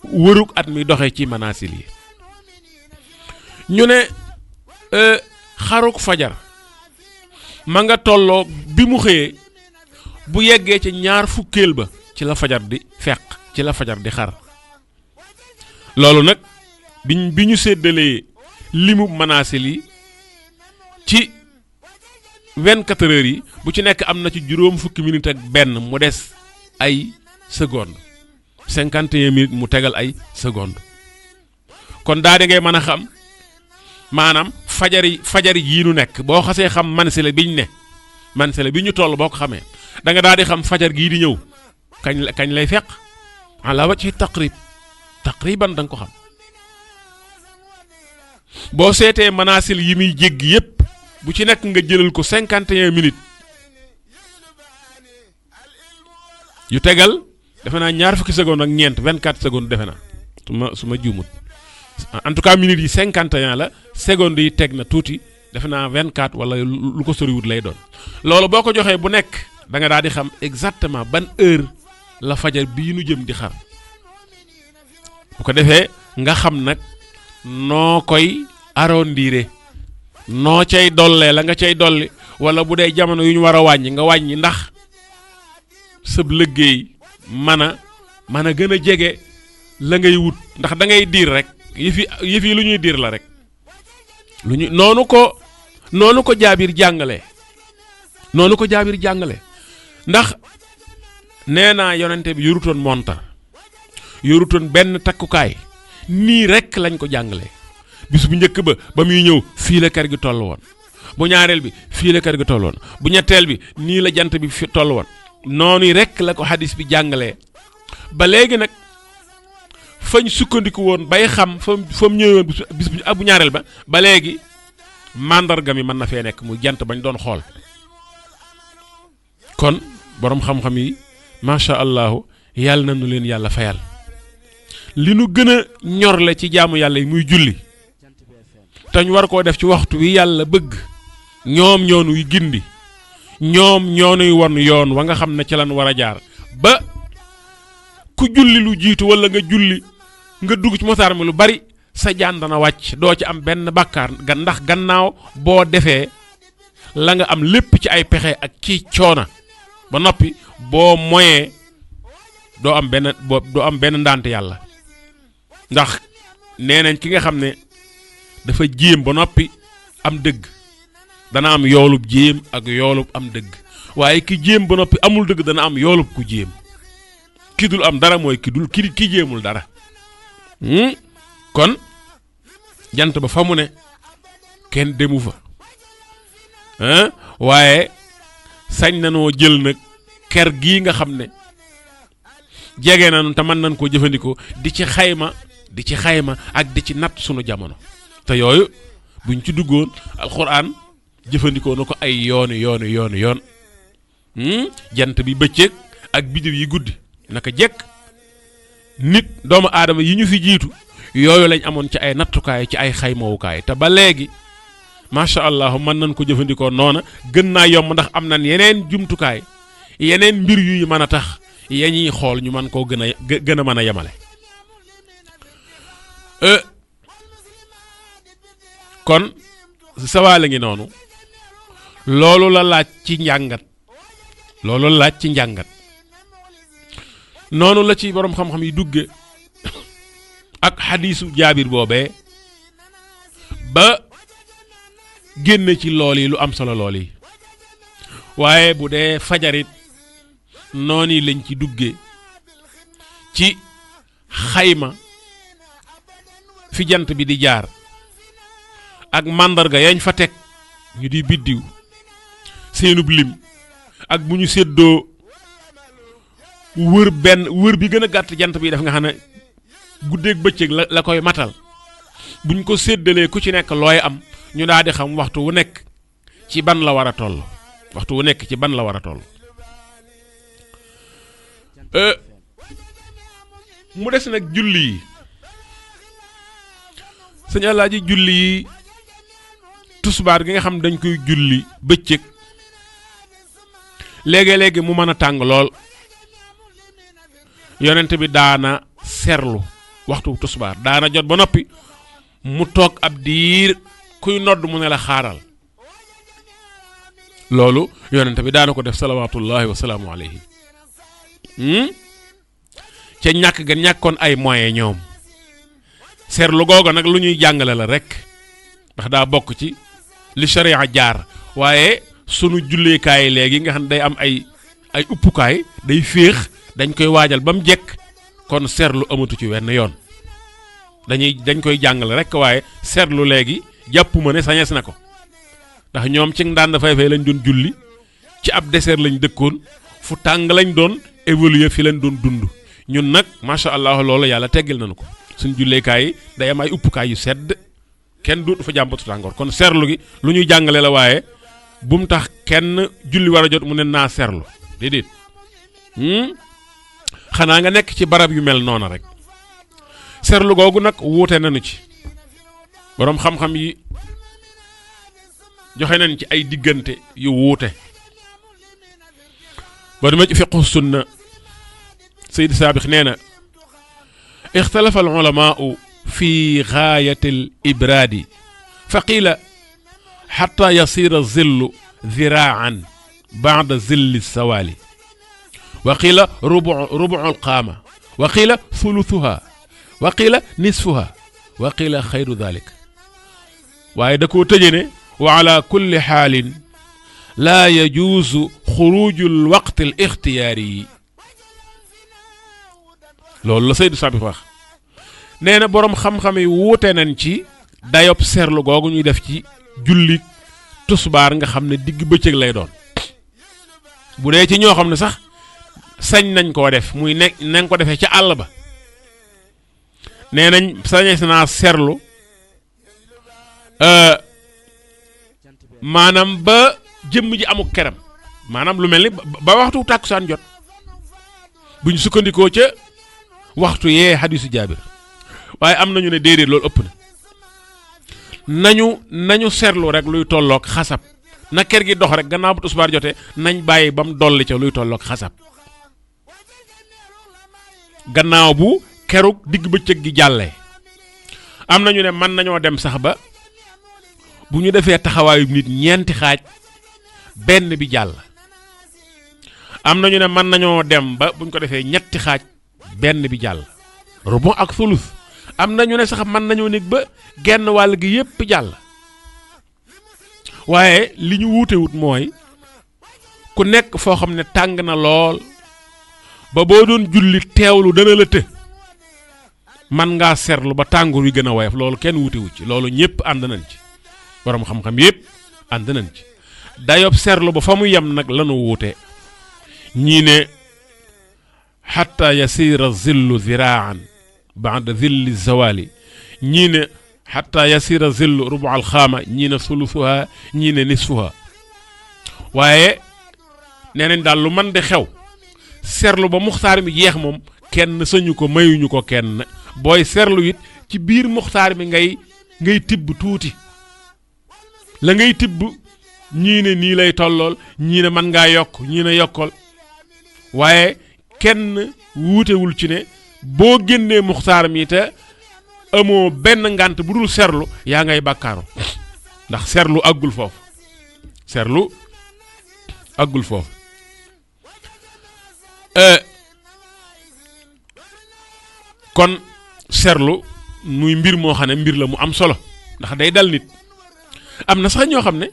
wërug at mi doxee ci manaasil yi ñu ne xaruk fajar ma nga tolloo bi mu xëyee bu yeggee ci ñaar fukkeel ba ci la fajar di fekk ci la fajar di xar loolu nag bi ñu séddalee limu manaasil yi ci 24 heures yi bu ci nekk am na ci juróom fukki minutes ak benn mu des ay seconde 51 minutes mu tegal ay seconde kon daa di ngay mën a xam maanaam fajar yii nu nekk boo xasee xam mansila bi ñu toll boo ko xamee da nga daal di xam fajar gii di ñëw kañ lay fekk ala wa ci taqriban da nga ko xam boo seetee manaasil yi muy jéggi yépp bu ci nekk nga jëlal ko 51 minutes yu tegal defe naa ñaar fukki seconde ak ñeent 24 secondes defe naa su ma juumut en tout cas minutes yi 51 la secondes yi teg na tuuti defe naa 24 wala lu ko soriwut lay doon loolu boo ko joxee bu nekk da nga daal di xam exactement ban heure la fajar bii nu jëm di xar bu ko defee nga xam nag noo koy arrondir noo cay dollee la nga cay dolli wala bu dee jamono yu ñu war a wàññi nga wàññi ndax sëb liggéey mën a gën a jege la ngay wut ndax da ngay diir rek yëfi lu ñuy dir la rek lu ñu noonu ko jaabir jàngale ndax nee naa yonente bi yorutoon montar yorutoon benn takkukaay nii rek lañ ko jàngale bis bu njëkk ba muy ñëw fii la kër gi toll woon bu ñaareel bi fii la kër gi toll woon bu ñetteel bi nii la jant bi fi toll woon noonu rek la ko hadis bi jàngalee ba léegi nag fañ sukkandiku woon bay xam fa mu ñëwoon bis bu ñaareel ba léegi mandarga mi mën na fee nekk muy jant bañ doon xool kon borom xam-xam yi macha allahu yàlla na nu leen yàlla fayal li nu gën a ñorle ci jaamu yàlla yi muy julli te ñu war koo def ci waxtu wi yàlla bëgg ñoom ñoo nuy gindi ñoom ñoo nuy won yoon wa nga xam ne ci lan war a jaar ba ku julli lu jiitu wala nga julli nga dugg ci motaar mi lu bari sa jaan dana wàcc doo ci am benn bàkkaar ndax gannaaw boo defee la nga am lépp ci ay pexe ak ci coona ba noppi boo moyee doo am benn ndante yàlla ndax nee nañ ki nga xam ne dafa jéem ba noppi am dëgg dana am yoolub jéem ak yoolub am dëgg waaye ki jéem ba noppi amul dëgg dana am yoolub ku jéem ki dul am dara mooy ki jéemul dara kon jant ba fa mu ne kenn demu fa waaye sañ nanoo jël nag ker gii nga xam ne jege nañu te mën nañ koo jëfandikoo di ci xayma ak di ci natt sunu jamono te yooyu buñ ci duggoon alxuraan jëfandikoo na ko ay yoon jant bi bëccëg ak biddiw yi guddi naka jekk nit doomu aadama yi ñu fi jiitu yooyu lañ amoon ci ay nattukaay ci ay xaymawukaay te ba léegi macha allah mën nañ ko jëfandikoo noona gën naa yomb ndax am nañ yeneen jumtukaay yeneen mbir yu mën a tax ya ñuy xool ñu mën koo gën a mën a yemale. kon sawaale ngi noonu loolu la laaj ci njàngat noonu la ci borom xam-xam yi dugge ak xadiisu jaabir boobee ba génn ci lool yi lu am solo lool yi waaye bu dee fajarit noonu lañ ci dugge ci xayma fi jant bi di jaar ak màndarga yañ fa teg ñu di biddiw seenub lim ak bu ñu séddoo wër bi gën a gàtt jant bi def nga xam ne guddeeg bëccëg la koy matal buñ ko séddalee ku ci nekk looy am ñu daal di xam waxtu wu nekk ci ban la war a toll mu des nag julli yi sëñ Alaaji julli yi tusbaar gi nga xam dañ koy julli bëccëg léegi mu mën a tàng lool yonent bi daana serlu waxtu tusbaar daana jot ba noppi mu toog ab diir kuy nodd mu ne la xaaral loolu yonent bi daana ko def salawaatullahi wa salaamu alayhi ca ñàkk ga ñàkkoon ay moyens ñoom seetlu googu nag lu ñuy jàngale la rek ndax daa bokk ci li sharia jaar waaye sunu julleekaay léegi nga xam ne day am ay uppukaay day féex dañ koy waajal ba mu jekk kon seetlu amatu ci wenn yoon dañ koy jàngale rek waaye seetlu léegi jàpp ma ne sañees na ko ndax ñoom ci ndaan dafay fay lañ doon julli ci ab désert lañ dëkkoon fu tàng lañ doon évoluer fi lañ doon dund ñun nag macha allah loolu yàlla teggil nañu ko suñ julleekaay yi day am ay uppukaay yu sedd kenn du fa jàmbatu tàngoor kon seetlu gi lu ñuy jàngale la waaye bu mu tax kenn julli war a jot mu ne naa seetlu déedéet xanaa nga nekk ci barab yu mel noona rek seetlu googu nag wuute nañu ci boroom xam-xam yi joxe nañ ci ay diggante yu wuute ba dama ci fiqhu sunna Sayyid Saabix nee na ixtalafa al ulamaau fi gaayati al ibraadi fa qiila xatta yasira zillu ziraan baada zilli sawaali wa qiila rubu al qaama wa qiila thuluthuha wa qiila nisfuha wa qila xayru dalik waaye da koo tëje ne wa ala kulli xaalin laa yajuusu xurujul waqti al ixtiyaari yi loolu la Seydou Sabi wax nee na boroom xam-xam yi wuute nañ ci dayob seerlu googu ñuy def ci julli tusbaar nga xam ne digg bëccëg lay doon bu dee ci ñoo xam ne sax sañ nañ koo def muy nekk nañ ko defee ca àll ba nee nañ sañees naa seerlu maanaam ba jëmm ji amuk keram maanaam lu mel ni ba waxtu tàkkusaan jot buñ sukkandikoo ca waxtu yee hadisu Jaabir waaye am nañu ne déedéet loolu ëpp na nañu seetlu rek luy tolloog xasab na kër gi dox rek gannaaw bu tisbaar jotee nañ bàyyi ba mu dolli ca luy tolloog xasab gannaaw bu kerug digg bëccëg gi jàllee am nañu ne mën nañoo dem sax ba bu ñu defee taxawaayu nit ñeenti xaaj benn bi jàll am nañu ne mën nañoo dem ba buñ ko defee ñetti xaaj benn bi jàll rubu ak sulus am nañu ne sax mën nañoo nekk ba genn wàll gi yépp jàll waaye li ñu wuutewut mooy ku nekk foo xam ne tàng na lool ba boo doon julli teewlu dana la të man ngaa seetlu ba tàngoor wi gën a woyof loolu kenn wuutewu ci loolu ñëpp ànd nañ ci borom xam-xam yépp ànd nañ ci dayob seetlu ba fa mu yem nag lanu wuute ñii ne xatta yasira zillu ziraan ba'da zilli zawali ñii ne xatta yasira zillu rubu al xaama ñii ne sulusuha ñii ne nisfuha waaye nee nañ daal lu mën di xew seetlu ba muxtaar mi jeex moom kenn sañu ko mayuñu ko kenn booy seetlu it ci biir muxtaar mi ngay tibb tuuti la ngay tibb ñii ne nii lay tollool ñii ne mën ngaa yokk ñii ne yokkal waaye kenn wuutewul ci ne boo génnee muxtaar mi te amoo benn ngànt bu dul seetlu yaa ngay bàkkaaru ndax seetlu àggul foofu seetlu àggul foofu kon seetlu muy mbir moo xam ne mbir la mu am solo ndax day dal nit am na sax ñoo xam ne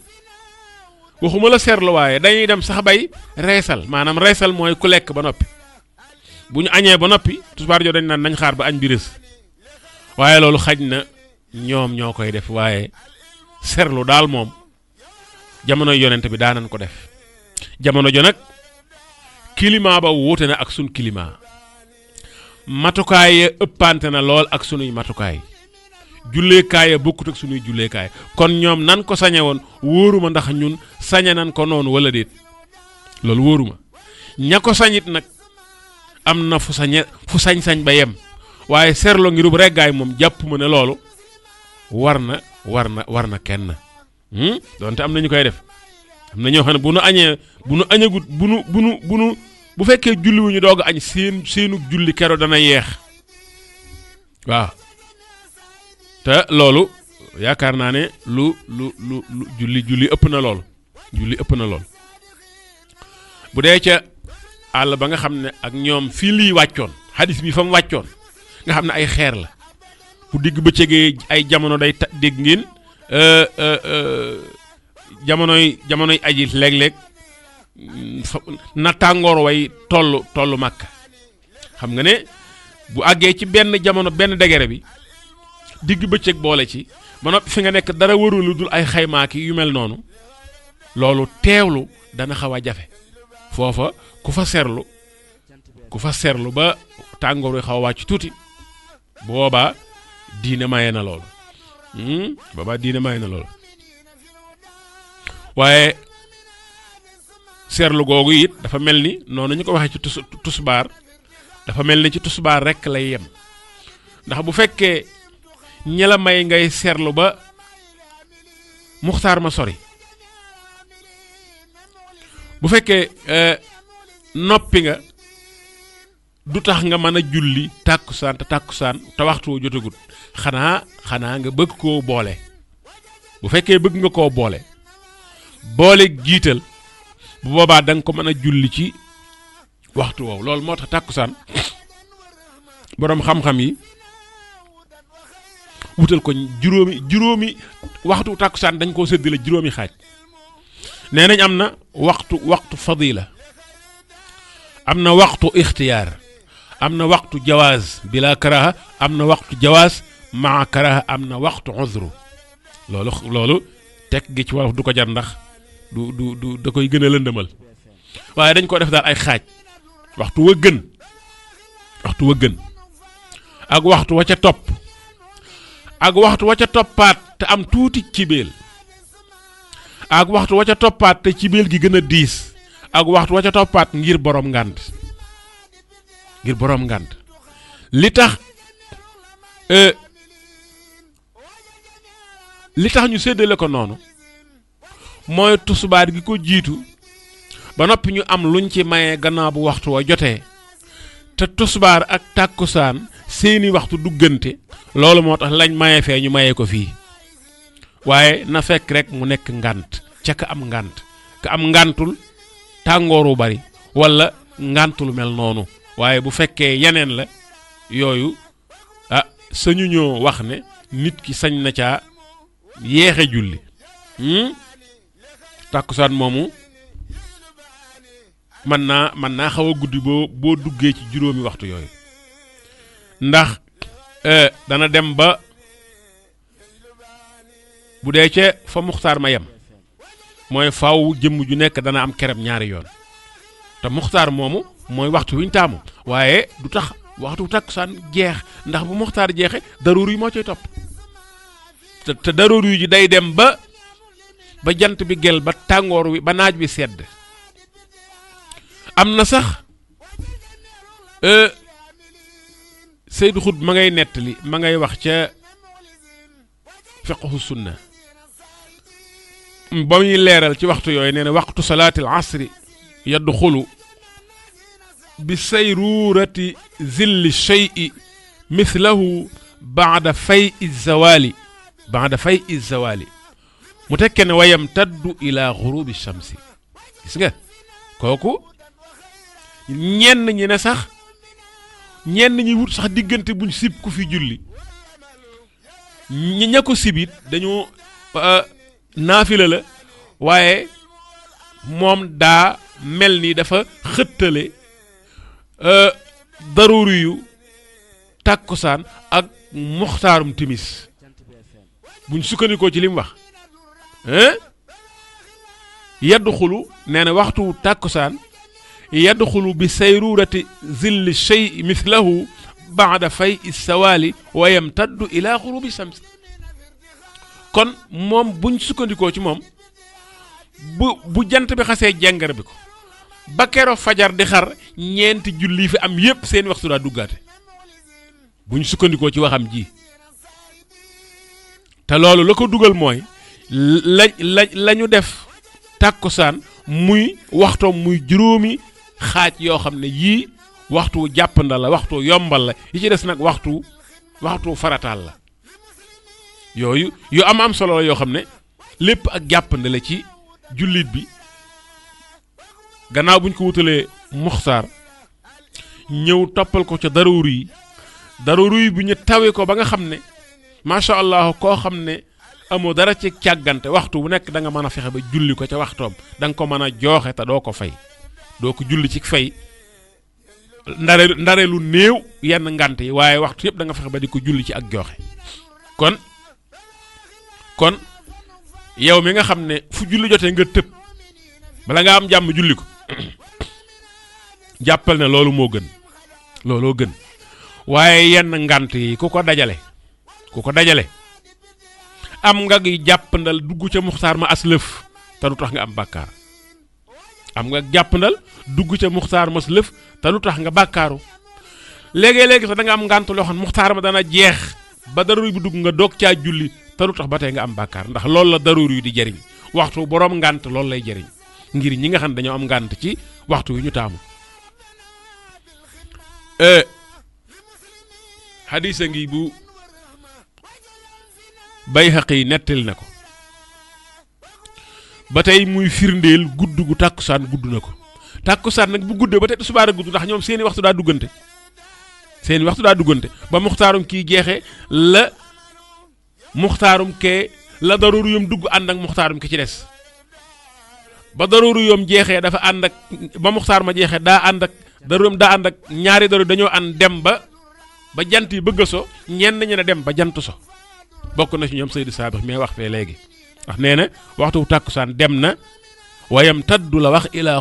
waxuma la seetlu waaye dañuy dem sax bay reesal maanaam reesal mooy ku lekk ba noppi bu ñu añee ba noppi tisbaar joo dañ naan nañ xaar ba añ bi rës waaye loolu xaj na ñoom ñoo koy def waaye seetlu daal moom jamono yonent bi daanañ ko def jamono jo nag climat ba wuute na ak sun climat matukaay ya ëppante na lool ak sunuy matukaay julleekaay ya bokkut ak sunuy julleekaay kon ñoom nan ko sañe woon wóoruma ndax ñun sañe nan ko noonu wala déet loolu wóoruma ña ko sañit nag am na fu sañ-sañ ba yem waaye seerloo ngirub reggaay moom jàpp ma ne loolu war na kenn donte am na ñu koy def am na ñoo xam ne bu nu añee bu nu añagut bu fekkee julli wu ñu doog añ seenu julli kero dana yeex waaw te loolu yaakaar naa ne lu julli ëpp na lool julli ëpp na lool bu dee ca àll ba nga xam ne ak ñoom fii lii wàccoon hadis bi fa mu wàccoon nga xam ne ay xeer la bu digg bëccëgee ay jamono day dégg ngeen jamonoy aji léeg-léeg na tàngoor way tollu Makka xam nga ne bu àggee ci benn jamono benn degere bi digg bëccëg boole ci ba noppi fi nga nekk dara warul lu dul ay xaymaaki yu mel noonu loolu teewlu dana xaw a jafe foofa ku fa seerlu ba tàngoor wi xaw a wàcc tuuti boobaa diine maye na loolu waaye seerlu googu it dafa mel ni noonu ñu ko waxee ci tusbaar dafa mel ni ci tusbaar rekk lay yem ndax bu fekkee ñi la may ngay seerlu ba muxtaar ma sori bu fekkee noppi nga du tax nga mën a julli tàkkusaan te waxtu woo jotagut xanaa nga bëgg koo boole bu fekkee bëgg nga koo boole jiital bu boobaa da nga ko mën a julli ci waxtu woowu loolu moo tax tàkkusaan boroom xam-xam yi wutal ko juróomi waxtu tàkkusaan dañ koo séddale juróomi xaaj nee nañ am na waxtu fadila am na waxtu ixtiyaar am na waxtu jawaaz bila karaha am na waxtu jawaaz maa karaha am na waxtu uzru loolu teg gi ci wolof du ko jar ndax du da koy gën a lëndëmal waaye dañ ko def daal ay xaaj waxtu wa gën ak waxtu wa ca topp ak waxtu wa ca toppaat te am tuuti cibeel ak waxtu wa ca toppaat te cibeel gi gën a diis ak waxtu wa ca toppaat ngir borom ngànt li tax ñu séddale ko noonu mooy tusubaar gi ko jiitu ba noppi ñu am luñ ci maye gannaaw bu waxtu wa jotee te tusubaar ak tàkkusaan seeni waxtu duggante loolu moo tax lañ maye fee ñu maye ko fii waaye na fekk rek mu nekk ngànt ca ka am ngàntul tàngooru bari wala ngàntul mel noonu waaye bu fekkee yeneen la yooyu sañu ñoo wax ne nit ki sañ na caa yeexe julli tàkkusaan moomu mën naa xaw a guddi boo duggee ci juróomi waxtu yooyu ndax dana dem ba bu dee ca fa muxtaar ma yem mooy faaw jëmm ju nekk dana am kerem ñaari yoon te muxtaar moomu mooy waxtu wi ñu taamu waaye du tax waxtu tàkkusaan jeex ndax bu muxtaar jeexe daruur yi moo coy topp te daruur yi ji day dem ba jant bi gel ba tàngoor wi ba naaj bi sedd am na sax Seydou Xut ma ngay nettali ma ngay wax ca fiqhu sunna ba muy leeral ci waxtu yooyu nee na waxtu salaatil asri yadxulu bi sayrurati zilli shay'i mithlahu baada fay zawali mu tekke ne wayam taddu ila ghurubi shamsi gis nga kooku ñenn ñi ne sax ñenn ñi wut sax diggante buñ sib ku fi julli ña ko sibit dañoo naafila la waaye moom daa mel ni dafa xëttale daruri yu tàkkusaan ak muxtaarum timis buñ sukkandikoo ci li mu wax yadxulu nee na waxtu tàkkusaan yadxulu bi sayrurati zilli shay mithlahu baada fay sawaali wa yamtaddu ila xurubi shams kon moom buñ sukkandikoo ci moom bu jant bi xasee jàngar bi ko ba keroog fajar di xar ñeenti julli fi am yépp seen waxtu daa duggaate buñ sukkandikoo ci waxam ji te loolu la ko dugal mooy lañu def tàkkusaan muy waxtoom muy juróomi xaaj yoo xam ne yii waxtu jàppandal la waxtu yombal la yi ci des nag waxtu farataal la yooyu yu am solo la yoo xam ne lépp ak jàppande la ci jullit bi gannaaw buñ ko wutalee muxtaar ñëw toppal ko ca daruri yi bu ñu tawee ko ba nga xam ne macha allah koo xam ne amoo dara ci càggante waxtu bu nekk da nga mën a fexe ba julli ko ca waxtoom da nga ko mën a jooxe te doo ko fay doo ko julli ci fay ndare lu néew yenn ngant yi waaye waxtu yëpp da nga fexe ba di ko julli ci ak jooxe kon yow mi nga xam ne fu julli jotee nga tëb bala nga am jàmm julli ko jàppal ne looloo gën waaye yenn ngant yi ku ko dajale am nga gi jàppandal dugg ca muxtaar ma aslëf te du tax nga am bàkkaar am nga jàppandal dugg ca muxtaar ma aslëf te du tax nga bàkkaaru léegi-léegi sax da nga am ngànt loo xam muxtaar ma dana jeex ba daruri bu dugg nga doog caa julli te du tax ba tey nga am bàkkaar ndax loolu la daruri yu di jëriñ waxtu boroom ngànt loolu lay jëriñ ngir ñi nga xam ne dañoo am ngànt ci waxtu wi ñu taamu xadiisa ngi bu Bayhaqi nettali na ko ba tey muy firndeel gudd gu tàkkusaan gudd na ko tàkkusaan nag bu guddee ba tey subaar a gudd ndax ñoom seeni waxtu daa duggante ba muxtaarum kii jeexee la muxtaarum kee la daruuru yom dugg ànd ak muxtaarum ki ci des ba daruuru yom jeexee dafa ànd ak ba muxtaar ma jeexee daa ànd ak daruuram daa ànd ak ñaari daruur dañoo ànd dem ba jant yi bëgg a so ñenn ñi ne dem ba jant so bokk na ci ñoom Seydou Saabix mais wax fee léegi ndax nee na waxtu tàkkusaan dem na wayam taddu la wax ilaa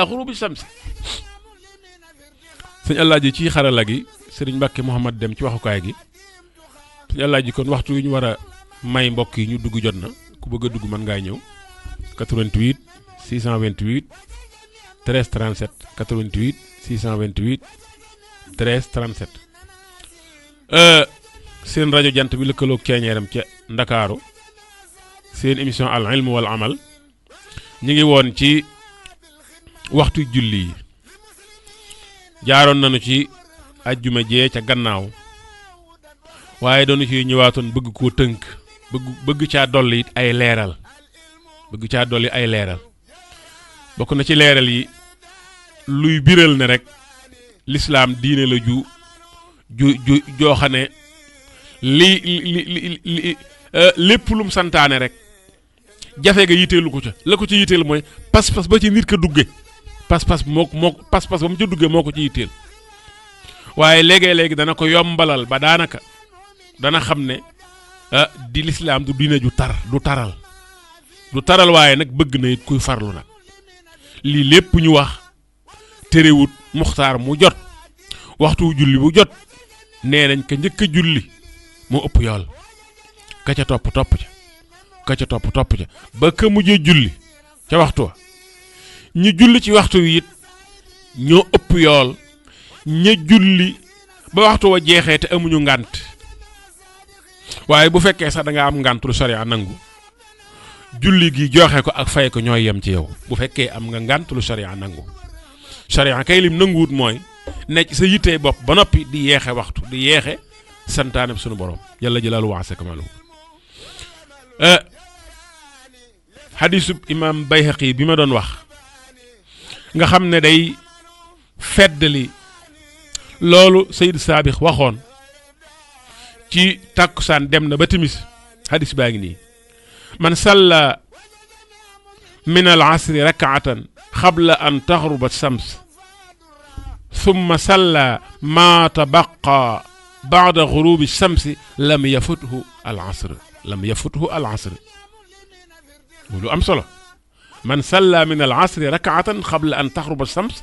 xurubi samsi sëñ Alaaji ci xarala gi sëriñ Mbàkke Mouhamad dem ci waxukaay gi sëñ Alaaji kon waxtu yu ñu war a may mbokk yi ñu dugg jot na ku bëgg a dugg mën ngaa ñëw 88 628 13 37 88 628 13 37 seen rajo jant bi lëkkaloog ceeñeeram ca Ndakaaru seen émission al ilm wal amal ñu ngi woon ci waxtu julli yi jaaroon nañu ci ajjuma jee ca gannaaw waaye doonu ci ñëwaatoon bëgg koo tënk bëgg caa dolli it ay leeral bokk na ci leeral yi luy biral ne rek lislaam diine la ju joo xam ne li lépp lum santaane rek jafe nga yiteelu ko ca la ko ci yiteel mooy pas-pas ba ci nit ka dugge pas-pas pas-pas ba mu ca dugge moo ko ci yiteel waaye léegi dana ko yombalal ba daanaka dana xam ne di lislaam du diine ju du taral waaye nag bëgg na it kuy farlu nag lii lépp ñu wax terewut muxtaar mu jot waxtu julli bu jot nee nañ ka njëkk a julli moo ëpp yool ka ca topp ca ba ka mujjee julli ca waxtu wa ñi julli ci waxtu wi it ñoo ëpp yool ña julli ba waxtu wa jeexee te amuñu ngànt waaye bu fekkee sax da nga am ngànt lu sariya nangu julli gi joxe ko ak fay ko ñooy yem ci yow bu fekkee am nga ngànt lu sariya nangu sariya kay lim nanguwut mooy nekk sa yittee bopp ba noppi di yeexe waxtu di yeexe santaane sunu borom yàlla jëlalu waase kamalu xadiisub imaam Bayhaqi bi ma doon wax nga xam ne day feddali loolu Seydou Saabix waxoon ci tàkkusaan dem na ba timis xadiis baa ngi nii man salla min al asri rakaatan qabla an taxruba shams thumma salla ma tabaqa ba'da ghurubi shamsi lam yafuthu al asr lu am solo man salla min al asri rakaatan qabla an taxruba shams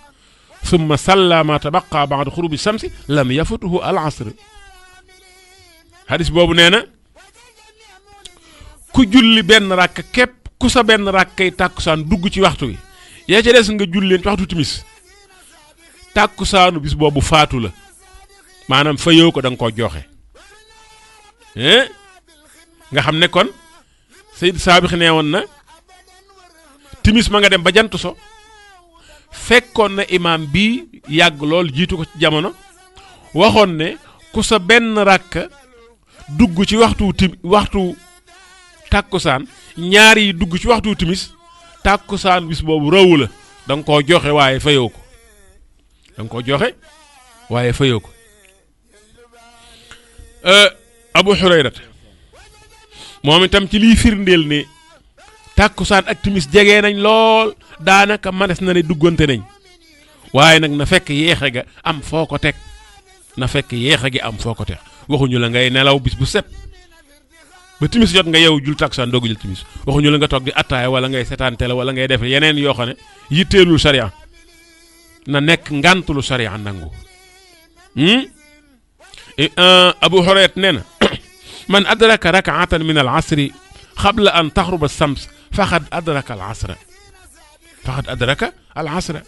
thumma salla ma tabaqa ba'da ghurubi shamsi lam yafuthu al asr hadis boobu nee na ku julli benn rakk képp ku sa benn rakkay tàkkusaan dugg ci waxtu wi yaa ca des nga julli leen ci waxtu timis tàkkusaanu bis boobu faatu la maanaam fa yow ko da nga koo joxe nga xam ne kon Seydou Saabix nee woon na timis ma nga dem ba jant so fekkoon na imaam bi yàgg lool jiitu ko ci jamono waxoon ne ku sa benn rakk dugg ci waxtu tàkkusaan ñaar yi dugg ci waxtu timis tàkkusaan bis boobu rawu la da nga koo joxe waaye fayoo ko Abu Hurayrat moom itam ci liy firndeel ne tàkkusaan ak timis jege nañ lool daanaka manes na ne duggante nañ waaye nag na fekk yeexe ga am foo ko teg waxuñu la ngay nelaw bis bu set ba timis jot nga yow jul tàkkusaan doogu jël timis waxuñu la nga toog di attaaya wala ngay seetaan télé wala ngay def yeneen yoo xam ne yitteelul sariya na nekk ngàntulu sariya nangu Abu Hurayra nee na man adraka rak'atan min al asri qabla an taxruba shams faqad adraka al asra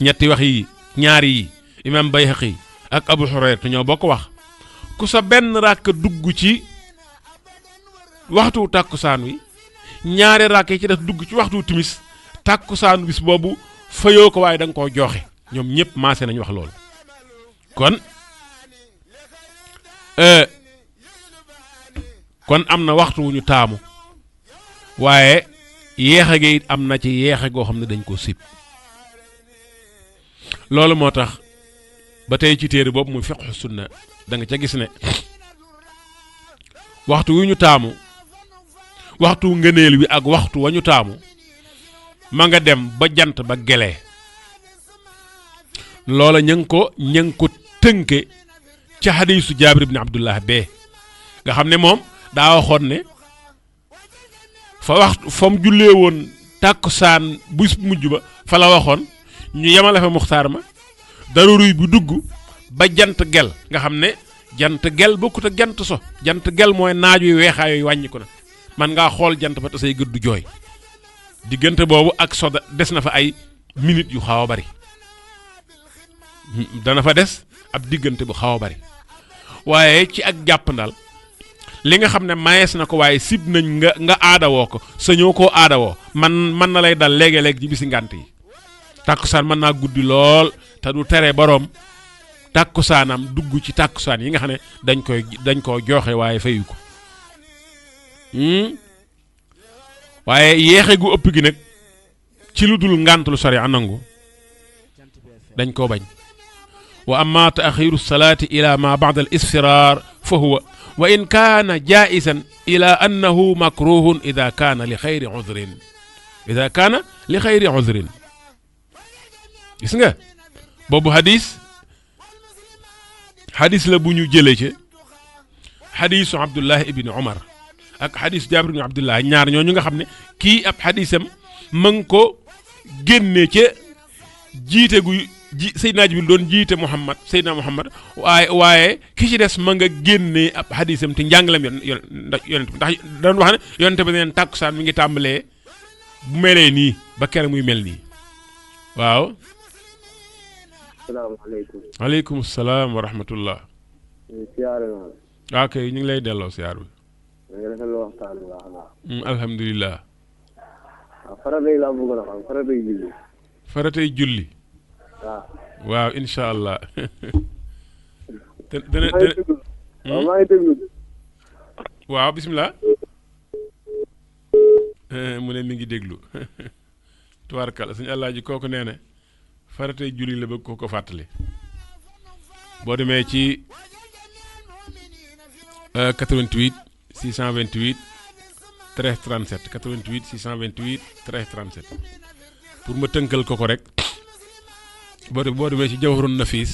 ñetti wax yi ñaari yi imam Bayhaqi ak Abu Hurayra ñoo bokk wax ku sa benn rakk dugg ci waxtu tàkkusaan wi ñaari rakk yi ci def dugg ci waxtu timis tàkkusaanu bis boobu fayoo ko waaye da nga koo joxe ñoom ñëpp maase nañ wax loolu kon am na waxtu wu ñu taamu waaye yeexe gi it am na ci yeexe goo xam ne dañ koo sib loolu moo tax ba tey ci téere boobu muy fiqhu sunna da nga ca gis ne waxtu wu ñu taamu waxtu ngëneel wi ak waxtu wa ñu taamu ma nga dem ba jant ba gelee loola ña ngi ko tënke ca hadiisu Jaabir ibn Abdullah bee nga xam ne moom daa waxoon ne fa mu jullee woon tàkkusaan bu mujj ba fa la waxoon ñu yemale fa muxtaar ma daruruy bu dugg ba jant gel nga xam ne jant gel bokkut ak jant so jant gel mooy naaj wi weexaay yooyu wàññiku na man ngaa xool jant ba te say gëddu jooy diggante boobu ak so des na fa ay minutes yu xaw a bari dana fa des ab diggante bu xaw a bari waaye ci ak jàpp ndal li nga xam ne mayees na ko waaye sib nañ nga aadawoo ko sañoo koo aadawoo man na lay dal léegi-léegi ci bisi ngànt yi tàkkusaan mën naa guddi lool te du tere boroom tàkkusaanam dugg ci tàkkusaan yi nga xam ne dañ koo joxe waaye fayu ko waaye yeexe gu ëpp gi nag ci lu dul ngànt lu sori a nangu dañ koo bañ wa amma taaxiru salaati ila ma ba'da al isfirar fa huwa wa in kaana jaisan ila annahu makruhun ida kaana li xayri udrin gis nga boobu hadis la bu ñu jëlee ci hadisu Abdullah ibn Umar ak hadis Jaabir ibn Abdullah ñaar ñooñu nga xam ne kii ab hadisam ma ngi ko génne ca jiite gu Seydina Jibril doon jiite Seydina Muhammad waaye ki ci des ma nga génne ab hadisam te njàngalam yonent bi ndax doon wax ne yonent bi neen tàkkusaan mi ngi tàmbalee bu melee nii ba kere muy mel nii waaw. salaamaaleykum. waaleykum salaam wa rahmatullah. siyaare naa. ok ñu ngi lay delloo siyaar bi. ñu ngi rafetlu waxtaan bi baax a baax. alhamdulilah. waaw farata yi laa bëggoon a xam faratay julli. faratay julli. waaw incha allah. maa ngi déglu. waaw bisimilah. mu ne mi ngi déglu. tubaarkalla suñu àllaaji kooku nee na faratay julli la bëgg ko fàttali. boo demee ci 88 628 13 37 88 628 13 37 pour ma tënkal ko rek boo demee ci Jawharun Nafiis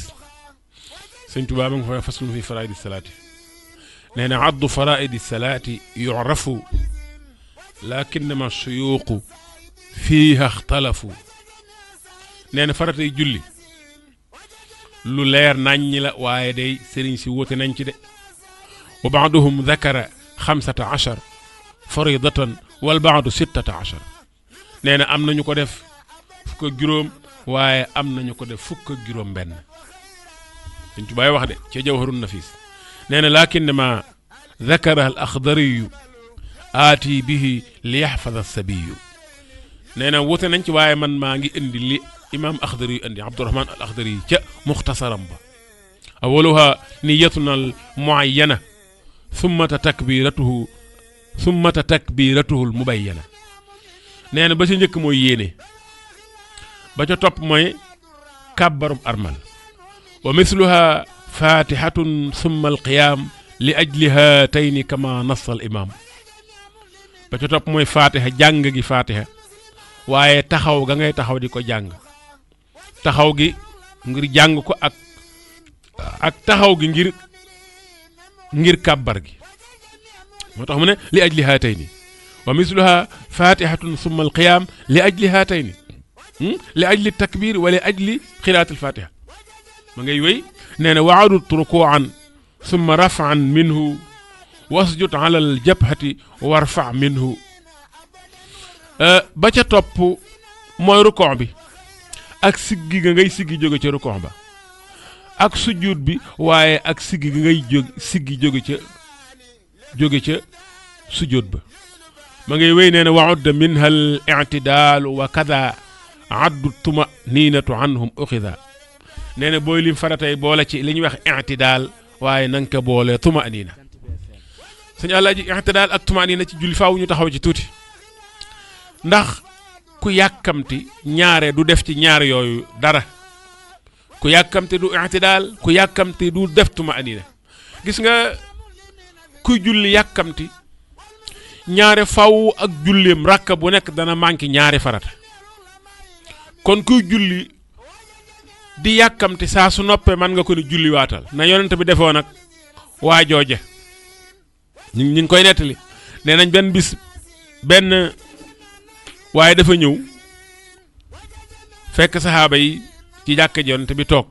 Sëñ Tuubaa ma nga fa faslun fi faraa'idi salaati nee na addu faraa'idi salaati yu'rafu lakinnama suyuuqu fiiha ixtalafu nee na faratay julli lu leer naññi la waaye day sëriñ si wóote nañ ci de wa baaduhum dakara 15 faridatan wal baadu 16 nee na am nañu ko def fukk ak juróom waaye am nañu ko def fukk ak juróom benn Sëñ Tuubaa wax de ca Jawharun Nafiis nee na lakinnama dakara al axdariyu aati bihi li yaxfada sabiyu nee na wóote nañ ci waaye man maa ngi indi li imaam Axdari yu indi Abdurahmaan al Axdari ca muxtasaram ba awaluha niyatuna al muayyana summata takbiratuhu al mubayyana nee na ba ca njëkk mooy yéene ba ca topp mooy kàbbarum armal wa misluha fatihatun summa al qiyaam li ajli haatayni kama nassa al imaam ba ca topp mooy fatiha jàng gi fatiha waaye taxaw ga ngay taxaw di ko jàng taxaw gi ngir jàng ko ak taxaw gi ngir kàbbar gi moo tax mu ne li ajli haatayni wa misluha fatihatun summa alqiyaam li ajli haatayni li ajli takbir wa li ajli qiraat alfatiha ma ngay wéy nee na waadut rukuan summa rafan minhu wasjud ala aljabhati warfa minhu ba ca topp mooy rukon bi ak siggi ga ngay siggi jóge ca rukon ba ak sujjuut bi waaye ak siggi ga ngay siggi jóge ca sujjuut ba ma ngay wéy nee na waudda minha al i'tidaalu wa kada addu tumaninatu anhum uxida nee na booy lim faratay boole ci li ñuy wax i'tidaal waaye na nga ko boole tumanina sëñ Alaaji i'tidaal ak tumanina ci julli faaw ñu taxaw ci tuuti ndax ku yàkkamti ñaare du def ci ñaar yooyu dara ku yàkkamti du i'tidaal ku yàkkamti du def tumaanina gis nga kuy julli yàkkamti ñaare faw ak julleem rakka bu nekk dana manqué ñaari farata kon kuy julli di yàkkamti saa su noppee man nga ko ni julli waatal na yonent bi defoo nag waa jooje ñu ngi koy nettali nee nañ benn bis benn waaye dafa ñëw fekk saxaaba yi ci jàkka ji yonent bi toog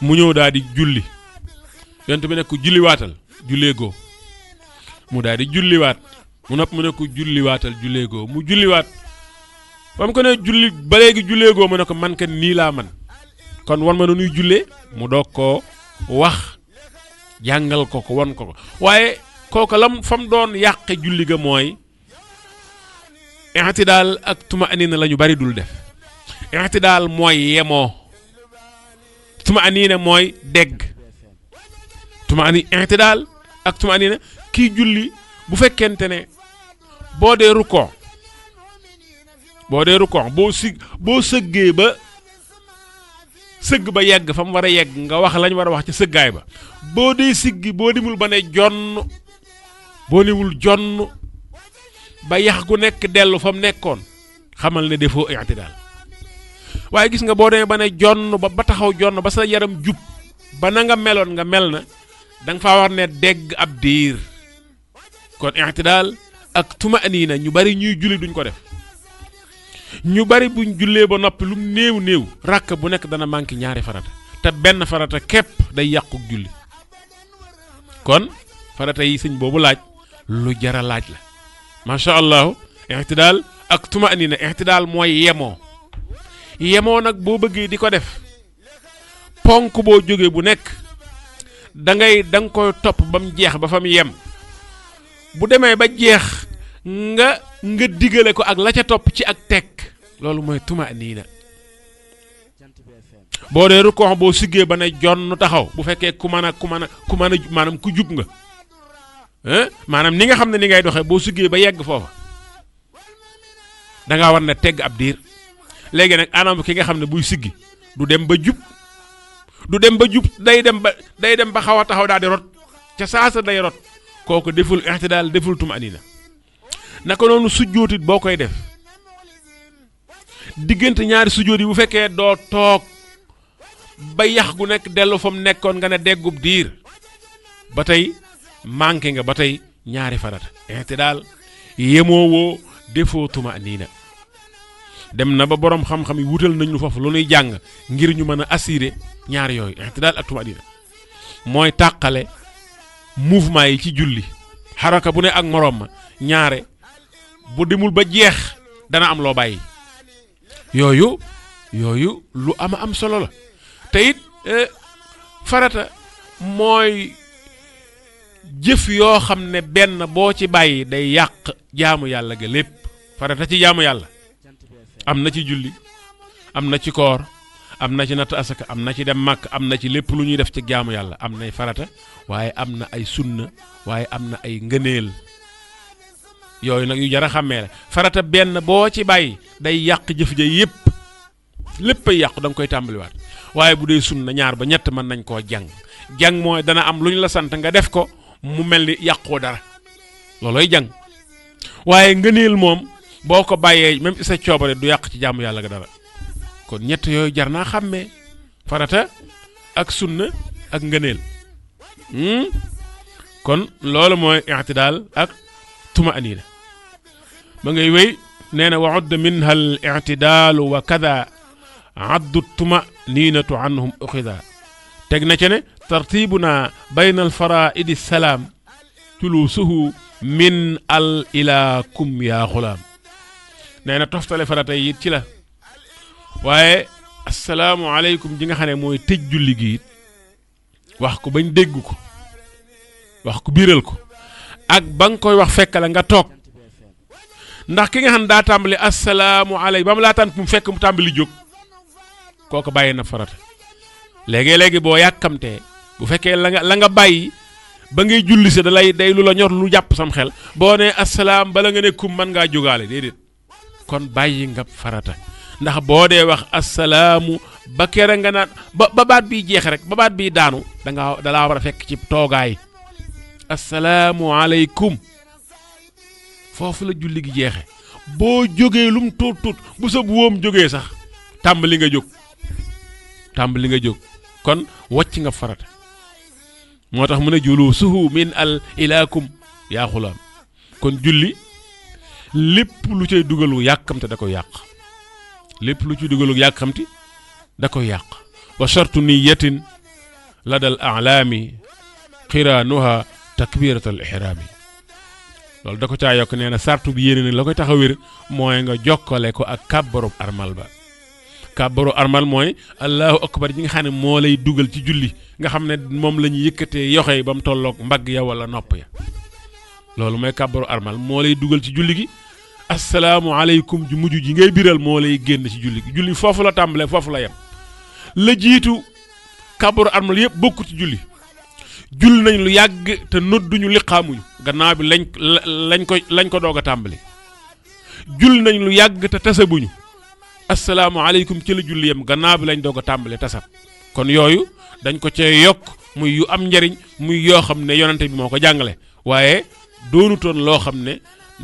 mu ñëw daal di julli yonent bi ne ko julli waatal jullee goo mu daal di julliwaat mu nopp mu ne ko julliwaatal jullee goo mu julliwaat ba mu ko ne julli ba léegi jullee goo mu ne ko man kat nii laa man kon wan ma nu nuy jullee mu doog koo wax jàngal ko ko wan ko ko waaye kooku lam fa mu doon yàqe julli ga mooy i'tidaal ak tumaanina la ñu bari dul def i'tidaal mooy yemoo tumaanina mooy dégg i'tidaal ak tumaanina kii julli bu fekkente ne boo dee rukkoo boo sëggee ba sëgg ba yegg fa mu war a yegg nga wax lañ war a wax ci sëggaay ba boo dee siggi boo dimul ba ne jonn boo niwul jonn ba yax gu nekk dellu fa mu nekkoon xamal ne defoo i'tidaal waaye gis nga boo demee ba ne jonn ba taxaw jonn ba sa yaram jub ba na nga meloon nga mel na da nga faa war ne dégg ab diir kon i'tidaal ak tumaaniina ñu bari ñuy julli duñ ko def ñu bari buñ jullee ba noppi lu néew rakk bu nekk dana manqué ñaari farata te benn farata képp day yàqu julli kon farata yi sëñ boobu laaj lu jara laaj la macha allah i'tidaal ak tumaaniina i'tidaal mooy yemoo nag boo bëggee di ko def ponk boo jógee bu nekk da nga koy topp ba mu jeex ba fa mu yem bu demee ba jeex nga digale ko ak la ca topp ci ak tekk loolu mooy tumaaniina boo dee rukkoo boo siggee ba ne jonn taxaw bu fekkee ku mën a maanaam ku jub nga maanaam ni nga xam ne ni ngay doxee boo siggee ba yegg foofa da ngaa war ne tegg ab diir léegi nag anam ki nga xam ne buy siggi du dem ba jub day dem ba xaw a taxaw daal di rot ca saasa day rot kooku deful i'tidaal deful tumaaniina naka noonu sujjóotit boo koy def diggante ñaari sujjóot yi bu fekkee doo toog ba yax gu nekk dellu fa mu nekkoon nga ne deggub diir ba tey manqué nga ba tey ñaari farata i'tidaal yemoo woo defoo tumaaniina dem na ba borom xam-xam yi wutal nañu foofu lu nuy jàng ngir ñu mën a assurer ñaari yooyu i'tidaal ak tumaaniina mooy tàqale mouvement yi ci julli xaraka bu ne ak moroom ma ñaare bu demul ba jeex dana am loo bàyyi yooyu lu am solo la te it farata mooy jëf yoo xam ne benn boo ci bàyyi day yàq jaamu yàlla ga lépp farata ci jaamu yàlla am na ci julli am na ci koor am na ci natt asaka am na ci dem màkk am na ci lépp lu ñuy def ci jaamu yàlla am nay farata waaye am na ay sunna waaye am na ay ngëneel yooyu nag yu jar a xàmmee la farata benn boo ci bàyyi day yàq jëf ja lépp ay yàqu da nga koy tàmbaliwaat waaye bu dee sunna ñaar ba ñett mën nañ koo jàng mooy dana am lu ñu la sant nga def ko mu mel ni yàqoo dara loolooy jàng waaye ngëneel moom boo ko bàyyee même isa coobare du yàq ci jaamu yàlla ga dara kon ñett yooyu jar naa xàmmee farata ak sunna ak ngëneel kon loolu mooy i'tidaal ak tumaaniina ma ngay wéy nee na wa udda minha al i'tidaalu wa kada addu tumaniinatu anhum uxida teg na ca ne tartibuna bayna al faraidi salaam tulusuhu min al ila kum yaa xulaam nee na toftale farata yi it ci la waaye asalaamu aleykum ji nga xam ne mooy tëj julli gi it wax ko bañ dégg ko wax ko biiral ko ak ba nga koy wax fekk la nga toog ndax ki nga xam ne daa tàmbali asalaamu aleykum ba mu laataan mu fekk mu tàmbali jóg kooku bàyyi na farata léegi boo yàkkamtee bu fekkee la nga bàyyi ba ngay julli si day lu la ñor lu jàpp sam xel boo ne asalaam bala nga ne kum mën ngaa jógaale déedéet kon bàyyi nga farata ndax boo dee wax asalaamu ba kere nga naan ba baat biy jeex rek ba baat biy daanu dalaa war a fekk ci toogaay assalaamu aleykum foofu la julli gi jeexe boo jógee lum tuut tuut bu sa wóom jógee sax tàmbali nga jóg kon wàcc nga farata moo tax mu ne julusuhu min al ilaakum yaa xulaam kon julli lépp lu cay dugalu yàkkamte da koy yàq lépp lu ci dugalu yàkkamti da koy yàq wa shartu niyatin ladal a'laami xiraanuha takbiratal ihraami loolu da ko caa yokk nee na sartu bi yéene nag la koy tax a wér mooy nga jokkale ko ak kàbbaru armal ba kàbbaru armal mooy allahu akbar ji nga xam ne moo lay dugal ci julli nga xam ne moom la ñu yëkkatee yoxe yi ba mu tolloog mbagg ya wala nopp ya loolu mooy kàbbaru armal moo lay dugal ci julli gi assalaamu aleykum ju mujj ji ngay biral moo lay génn ci julli gi julli foofu la tàmbalee foofu la yem la jiitu kàbbaru armal yëpp bokku ci julli nañ lu yàgg te nodduñu liqaamuñu gannaaw bi lañ ko doog a tàmbali nañ lu yàgg te tasabuñu assalaamu aleykum ci la julli yem gannaaw bi lañ doog a tàmbali tasab kon yooyu dañ ko cee yokk muy yu am njariñ muy yoo xam ne yonante bi moo ko jàngale waaye doonutoon loo xam ne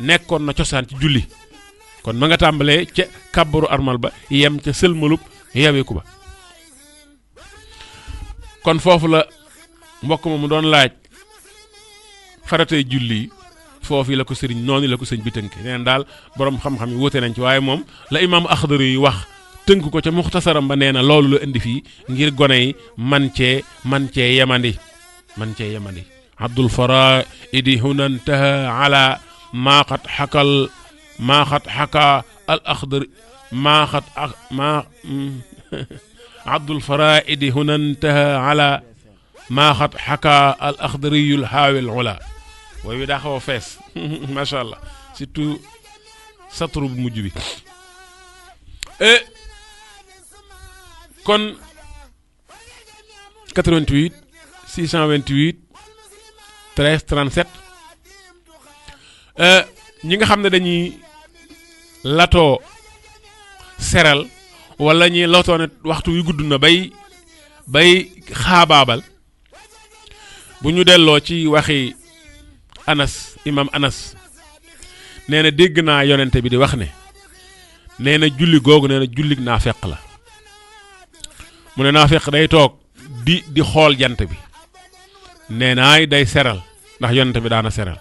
nekkoon na cosaan ci julli kon ma nga tàmbalee ca kàbbaru armal ba yem ca sëlmalub yeweeku ba kon foofu la mbokk ma mu doon laaj faratay julli foofu la ko sëriñ noonu la ko sëñ bi tënk neen daal borom xam-xam yi wute nañ ci waaye moom la imaam Axdari yi wax tënk ko ca muxtasaram ba nee na loolu la indi fii ngir gone yi man cee yemandi abdul faraidi huna intaha ala maa xat xaka al Axdari abdul faraidi huna intaha ala maa xat xaka al Axdariyul haawil ula way wi daa xaw a fees macha allah surtout satru bu mujj bi kon 88 628 13 37 ñi nga xam ne dañuy latoo seral wala ñi latoo ne waxtu wi gudd na bay xaabaabal bu ñu delloo ci waxi imam Anas nee na dégg naa yonente bi di wax ne nee na julli googu nee na jullig naafeq la mu ne naafeq day toog di xool jant bi nee naay day seral ndax yonente bi daana seral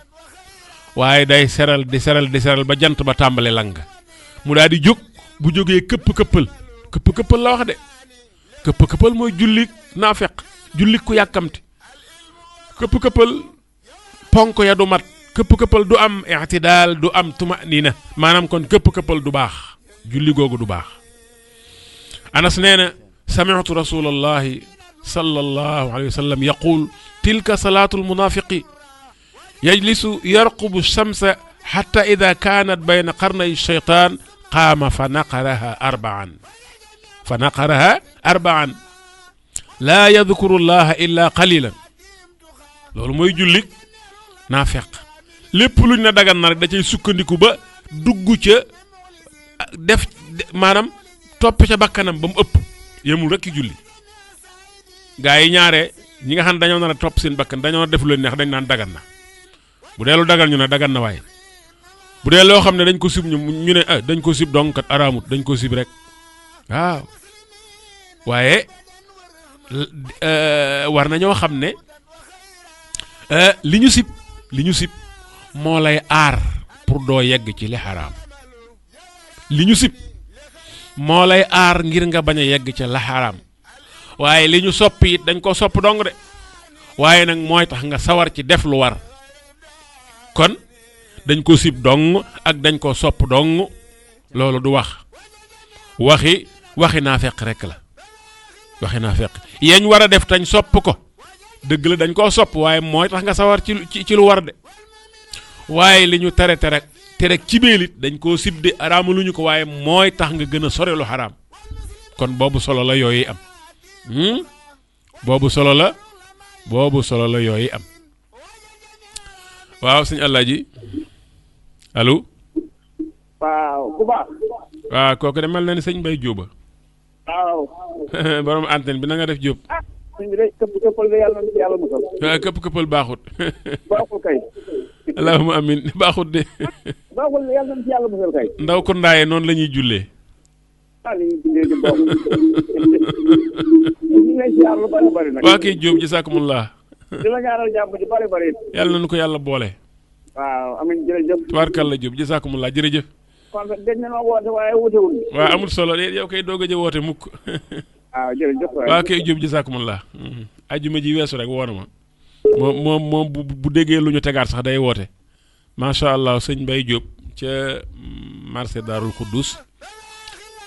waaye day seral di seral ba jant ba tàmbale lang mu daal di jóg bu jógee këpp-këppal la wax de këpp-këppal mooy jullig naafeq jullig ku yàkkamti këpp-këppal ponk ya du mat këpp-këppal du am i'tidaal du am tumanina maanaam kon këpp-këppal du baax julli googu du baax Anas nee na sami'tu rasulallahi sallallahu alayhi wa sallam yaqul tilka salaatul munaafiqi yajlisu yarqubu shamsa hatta ida kaanat bayna qarnay shaytaan qaama fa naqaraha arba'an laa yadkuru llaha illa qalilan loolu mooy julli naafeq lépp luñ na dagan na rek da cay sukkandiku ba dugg ca def maanaam topp ca bakkanam ba mu ëpp yemul rek ki julli gaa yi ñaare ñi nga xam ne dañoo nar a topp seen bakkan dañoo def lu leen neex dañ naan dagan na bu dee lu dagal ñu ne dagan na waaye bu dee loo xam ne dañ ko sib ñu ne dañ ko sib donc kat araamut dañ ko sib rek waaw waaye war nañoo xam ne li ñu sib moo lay aar pour doo yegg ci li xaraam li ñu sib moo lay aar ngir nga bañ a yegg ci la xaraam waaye li ñu sopp it dañ ko sopp dong de waaye nag mooy tax nga sawar ci def lu war kon dañ ko sib dong ak dañ ko sopp dong loolu du waxi naafeq rek la waxi naafeq yeñ war a def tañ sopp ko dëgg la dañ koo sopp waaye mooy tax nga sawar ci lu war de waaye li ñu tere ci beelit dañ koo sib de araamaluñu ko waaye mooy tax nga gën a sore lu xaraam kon boobu solo la yooyu am boobu solo la yooyu am waaw sëñ Alaaji allo waaw ku baax waaw kooku de mel na ni sëñ Mbay Jóoba waaw borom antenne bi na nga def Jóob suñ bi de këppal de yàlla na ci yàlla musal. waaw këppal baaxut. baaxul kay. allahumma amin baaxut de. baaxul yàlla na ci yàlla musal kay. ndaw ko ndaaye noonu la ñuy jullee. li ñuy jullee di baaxul. ñu ngi lay ziar lu bari bari nag. waa kay Diop jazaakumullah. di la ñaanal jàmm ji bari bari. yàlla nañu ko yàlla boole. waaw amiin jërëjëf. tubaarkalla Diop jazaakumullah jërëjëf. kon nag dégg na ma woote waaye wutewul. waaw amul solo de yow kay doog a woote mukk. waaw jërëjëf waay. waa kay Diop jazaakumullah. ajjuma ji weesu rek woo na ma. moom bu déggee lu ñu tegaat sax day woote. macha allah sëñ Mbaye Diop ca marché Daarul Xuddus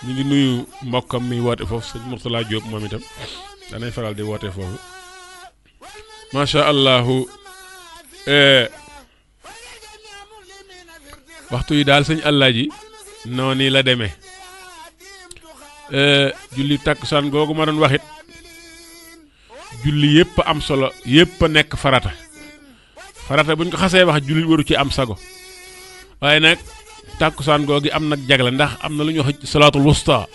ñu ngi nuyu mbokkam mi woote foofu sëñ Mourtala Diop moom itam danay faral di woote foofu macha allah waxtu yi daal sëñ Alaaji noonu la demee julli takkusaan googu ma doon waxit julli yëpp am solo yëpp a nekk farata buñ ko xasee wax julli waru ci am sago waaye nag tàkkusaan googi am nag jagle ndax am na lu ñuy wax salaatul wusta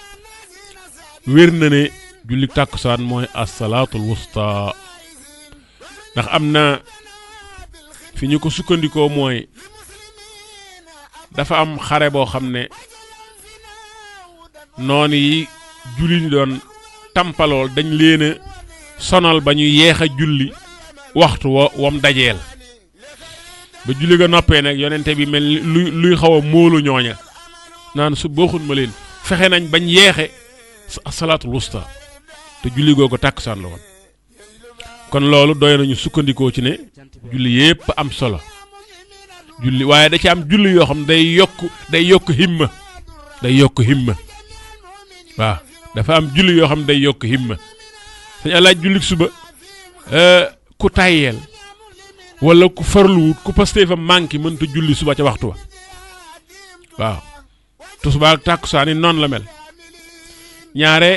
wér na ne julli tàkkusaan mooy as salaatul wusta ndax am na fi ñu ko sukkandikoo mooy dafa am xare boo xam ne noonu yi julli ni doon tampalool dañ leen a sonal ba ñu yeex a julli waxtu wam dajeel ba julli ga noppee nag yonente bi mel ni luy xaw a móolu ñooña naan su booxun ma leen fexe nañ bañ yeexe salaatul wusta te julli googu tàkkusaan la woon kon loolu doy nañu sukkandikoo ci ne julli yépp am solo julli waaye da ci am julli yoo xam day yokk himma waaw dafa am julli yoo xam day yokk himma sañ alaaj julli suba ku tàyyeel wala ku farluwut ku pasteefam manqué mënta julli suba ca waxtu wa waaw te suba ak tàkkusaan yi noonu la mel ñaare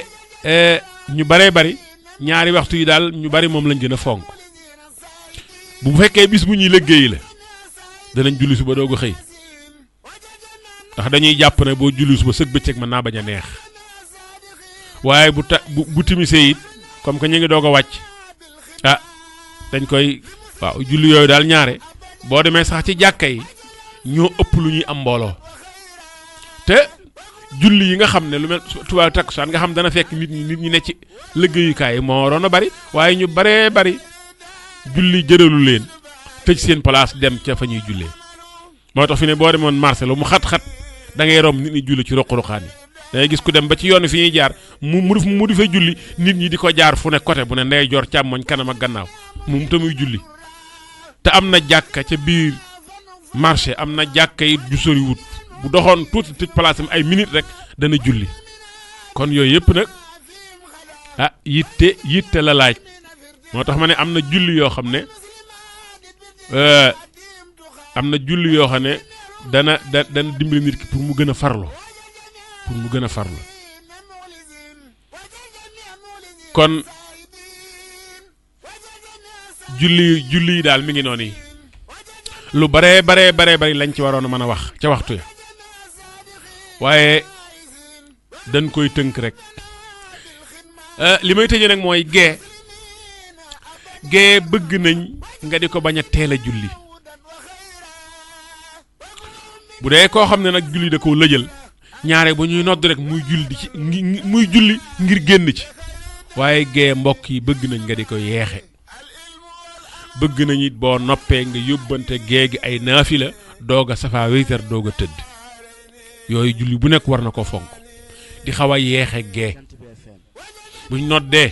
ñu baree bari ñaari waxtu yi daal ñu bari moom lañ gën a fonk bu fekkee bis bu ñuy liggéey la danañ julli suba doog a xëy ndax dañuy jàpp ne boo julli suba sëg bëccëg mën naa bañ a neex waaye bu timisee it comme que ñu ngi doog a wàcc ah dañ koy waaw julli yooyu daal ñaare boo demee sax ci jàkka yi ñoo ëpp lu ñuy am mbooloo te julli yi nga xam ne lu mel tubaab takkusaan nga xam dana fekk nit ñi ne ci liggéeyukaay yi moo waroon a bari waaye ñu baree bari julli jëralu leen tëj seen place dem ca fa ñuy jullee moo tax fi ne boo demoon marché lu mu xat-xat da ngay romb nit ñi julli ci roq-roqaan yi da ngay gis ku dem ba ci yoon fi ñuy jaar mu di fay julli nit ñi di ko jaar fu ne côté bu ne ndey joor càmmoñ kanam ak gannaaw moom te muy julli te am na jàkka ca biir marché am na jàkka yi ju soriwut bu doxoon tuuti tëj place am ay minute rek dana julli kon yooyu yëpp nag ah yitte la laaj moo tax ma ne am na julli yoo xam ne dana dimbali nit ki pour mu gën a farlu kon julli yi daal mi ngi noonu yi lu bare lañ ci waroon a mën a wax ca waxtu ya waaye dañ koy tënk rek li may tëjee nag mooy gee bëgg nañ nga di ko bañ a teel a julli bu dee koo xam ne nag julli da koo lëjal ñaare bu ñuy nodd rek muy julli ngir génn ci waaye gee mbokk yi bëgg nañ nga di ko yeexe bëgg nañ it boo noppee nga yóbbante gee gi ay naafila doog a safaa wéytar doog a tëdd yooyu julli bu nekk war na ko fonk di xaw a yeexe gee buñ noddee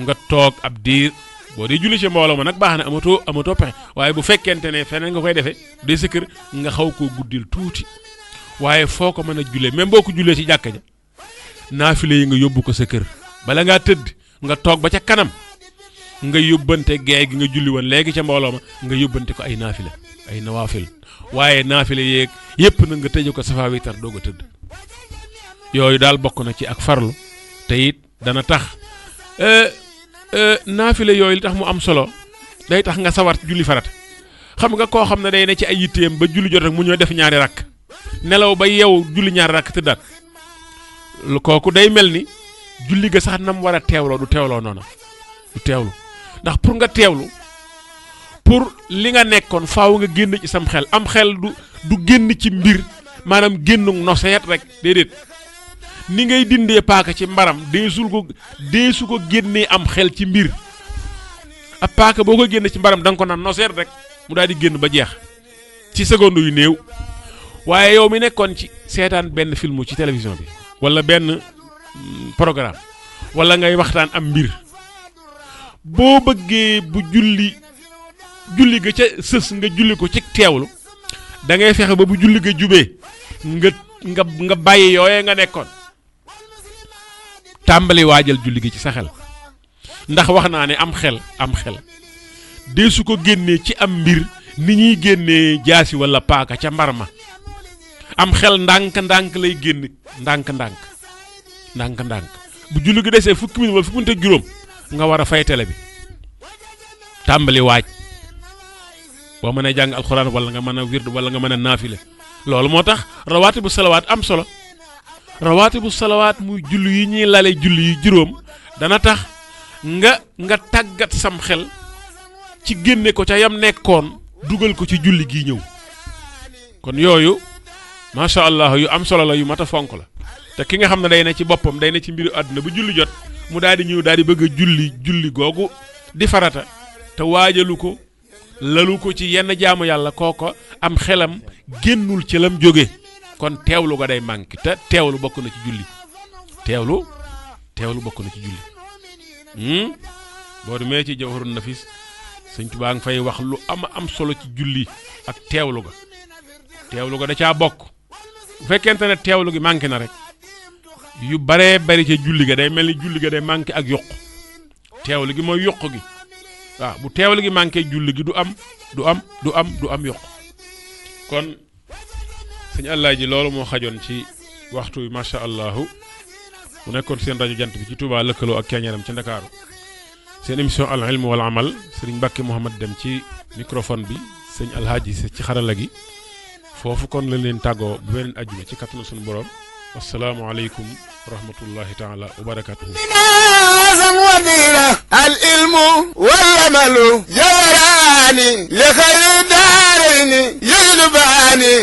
nga toog ab diir boo dee julli ci mbooloo ma nag baax na amatoo pexe waaye bu fekkente ne feneen nga koy defee dee sa kër nga xaw koo guddil tuuti waaye foo ko mën a jullee même boo ko jullee ci jàkka ja naafile yi nga yóbbu ko sa kër bala ngaa tëdd nga toog ba ca kanam nga yóbbante gee gi nga julli woon léegi ca mbooloo ma nga yóbbante ko ay naafile ay nawaafil waaye naafile yeeg yépp na nga tëje ko safa witar doog a tëdd yooyu daal bokk na ci ak farlu te it dana tax naafile yooyu li tax mu am solo day tax nga sawar julli farata xam nga koo xam ne day ne ci ay yitteem ba julli jot rek mu ñëw def ñaari rakk nelaw ba yeewu julli ñaari rakk tëddaat kooku day mel ni julli ga sax nam war a teewloo du teewloo noonu du teewlu ndax pour nga teewlu pour li nga nekkoon faaw nga génn ci sam xel am xel du génn ci mbir maanaam génnu noseet rek déedéet ni ngay dindee paaka ci mbaram deesu ko génnee am xel ci mbir ab paaka boo ko génne ci mbaram da nga ko naan noseet rek mu daal di génn ba jeex ci seconde yu néew waaye yow mi nekkoon ci seetaan benn film ci télévision bi wala benn programme wala ngay waxtaan am mbir boo bëggee bu julli ga ca sës nga julli ko ci teewlu da ngay fexe ba bu julli ga jubee nga bàyyi yooyee nga nekkoon tàmbali waajal julli gi ci sa xel ndax wax naa ne am xel dee su ko génnee ci am mbir ni ñuy génnee jaasi wala paaka ca mbar ma am xel ndànk lay génn ndànk bu julli gi desee fukki minute wala fukki minute ak juróom nga war a fay télé bi tàmbali waaj boo mën a jàng alxuraan wala nga mën a wird wala nga mën a naafile loolu moo tax rawaatibu salawaat am solo rawaatibu salawaat muy julli yi ñuy lale julli yi juróom dana tax nga tàggat sam xel ci génne ko ca yam nekkoon dugal ko ci julli gii ñëw kon yooyu macha allah yu am solo la yu mat a fonk la te ki nga xam ne day ne ci boppam day ne ci mbiru àdduna bu julli jot mu daal di ñëw daal di bëgg a julli googu di farata te waajalu ko lalu ko ci yenn jaamu yàlla kooko am xelam génnul ci lam jóge kon teewlu ga day manqué te teewlu bokk na ci julli teewlu bokk na ci julli boo demee ci Jawharun Nafis Sëñ Tuubaa nga fay wax lu am solo ci julli ak teewlu ga da caa bokk bu fekkente ne teewlu gi manqué na rek yu baree bari ca julli ga day mel ni julli ga day manqué ak yokk teewlu gi mooy yokk gi waaw bu teewlu gi manqué julli gi du am yokk kon sëñ Alaaji loolu moo xajoon ci waxtu wi macha allahu mu nekkoon seen rajo jant bi ci Touba lëkkaloo ak keñaram ci Ndakaaru seen émission al ilm wal amal sëriñ Mbàkke Mouhamad dem ci microphone bi sëñ Alhaaji ci xarala gi foofu kon la leen tàggoo bu beneen ajjuma ci kattanu suñu borom assalaamu aleykum wa rahmatullahi taala wa barakatuhu العلم والعمل جوراني لخير دارين يجلباني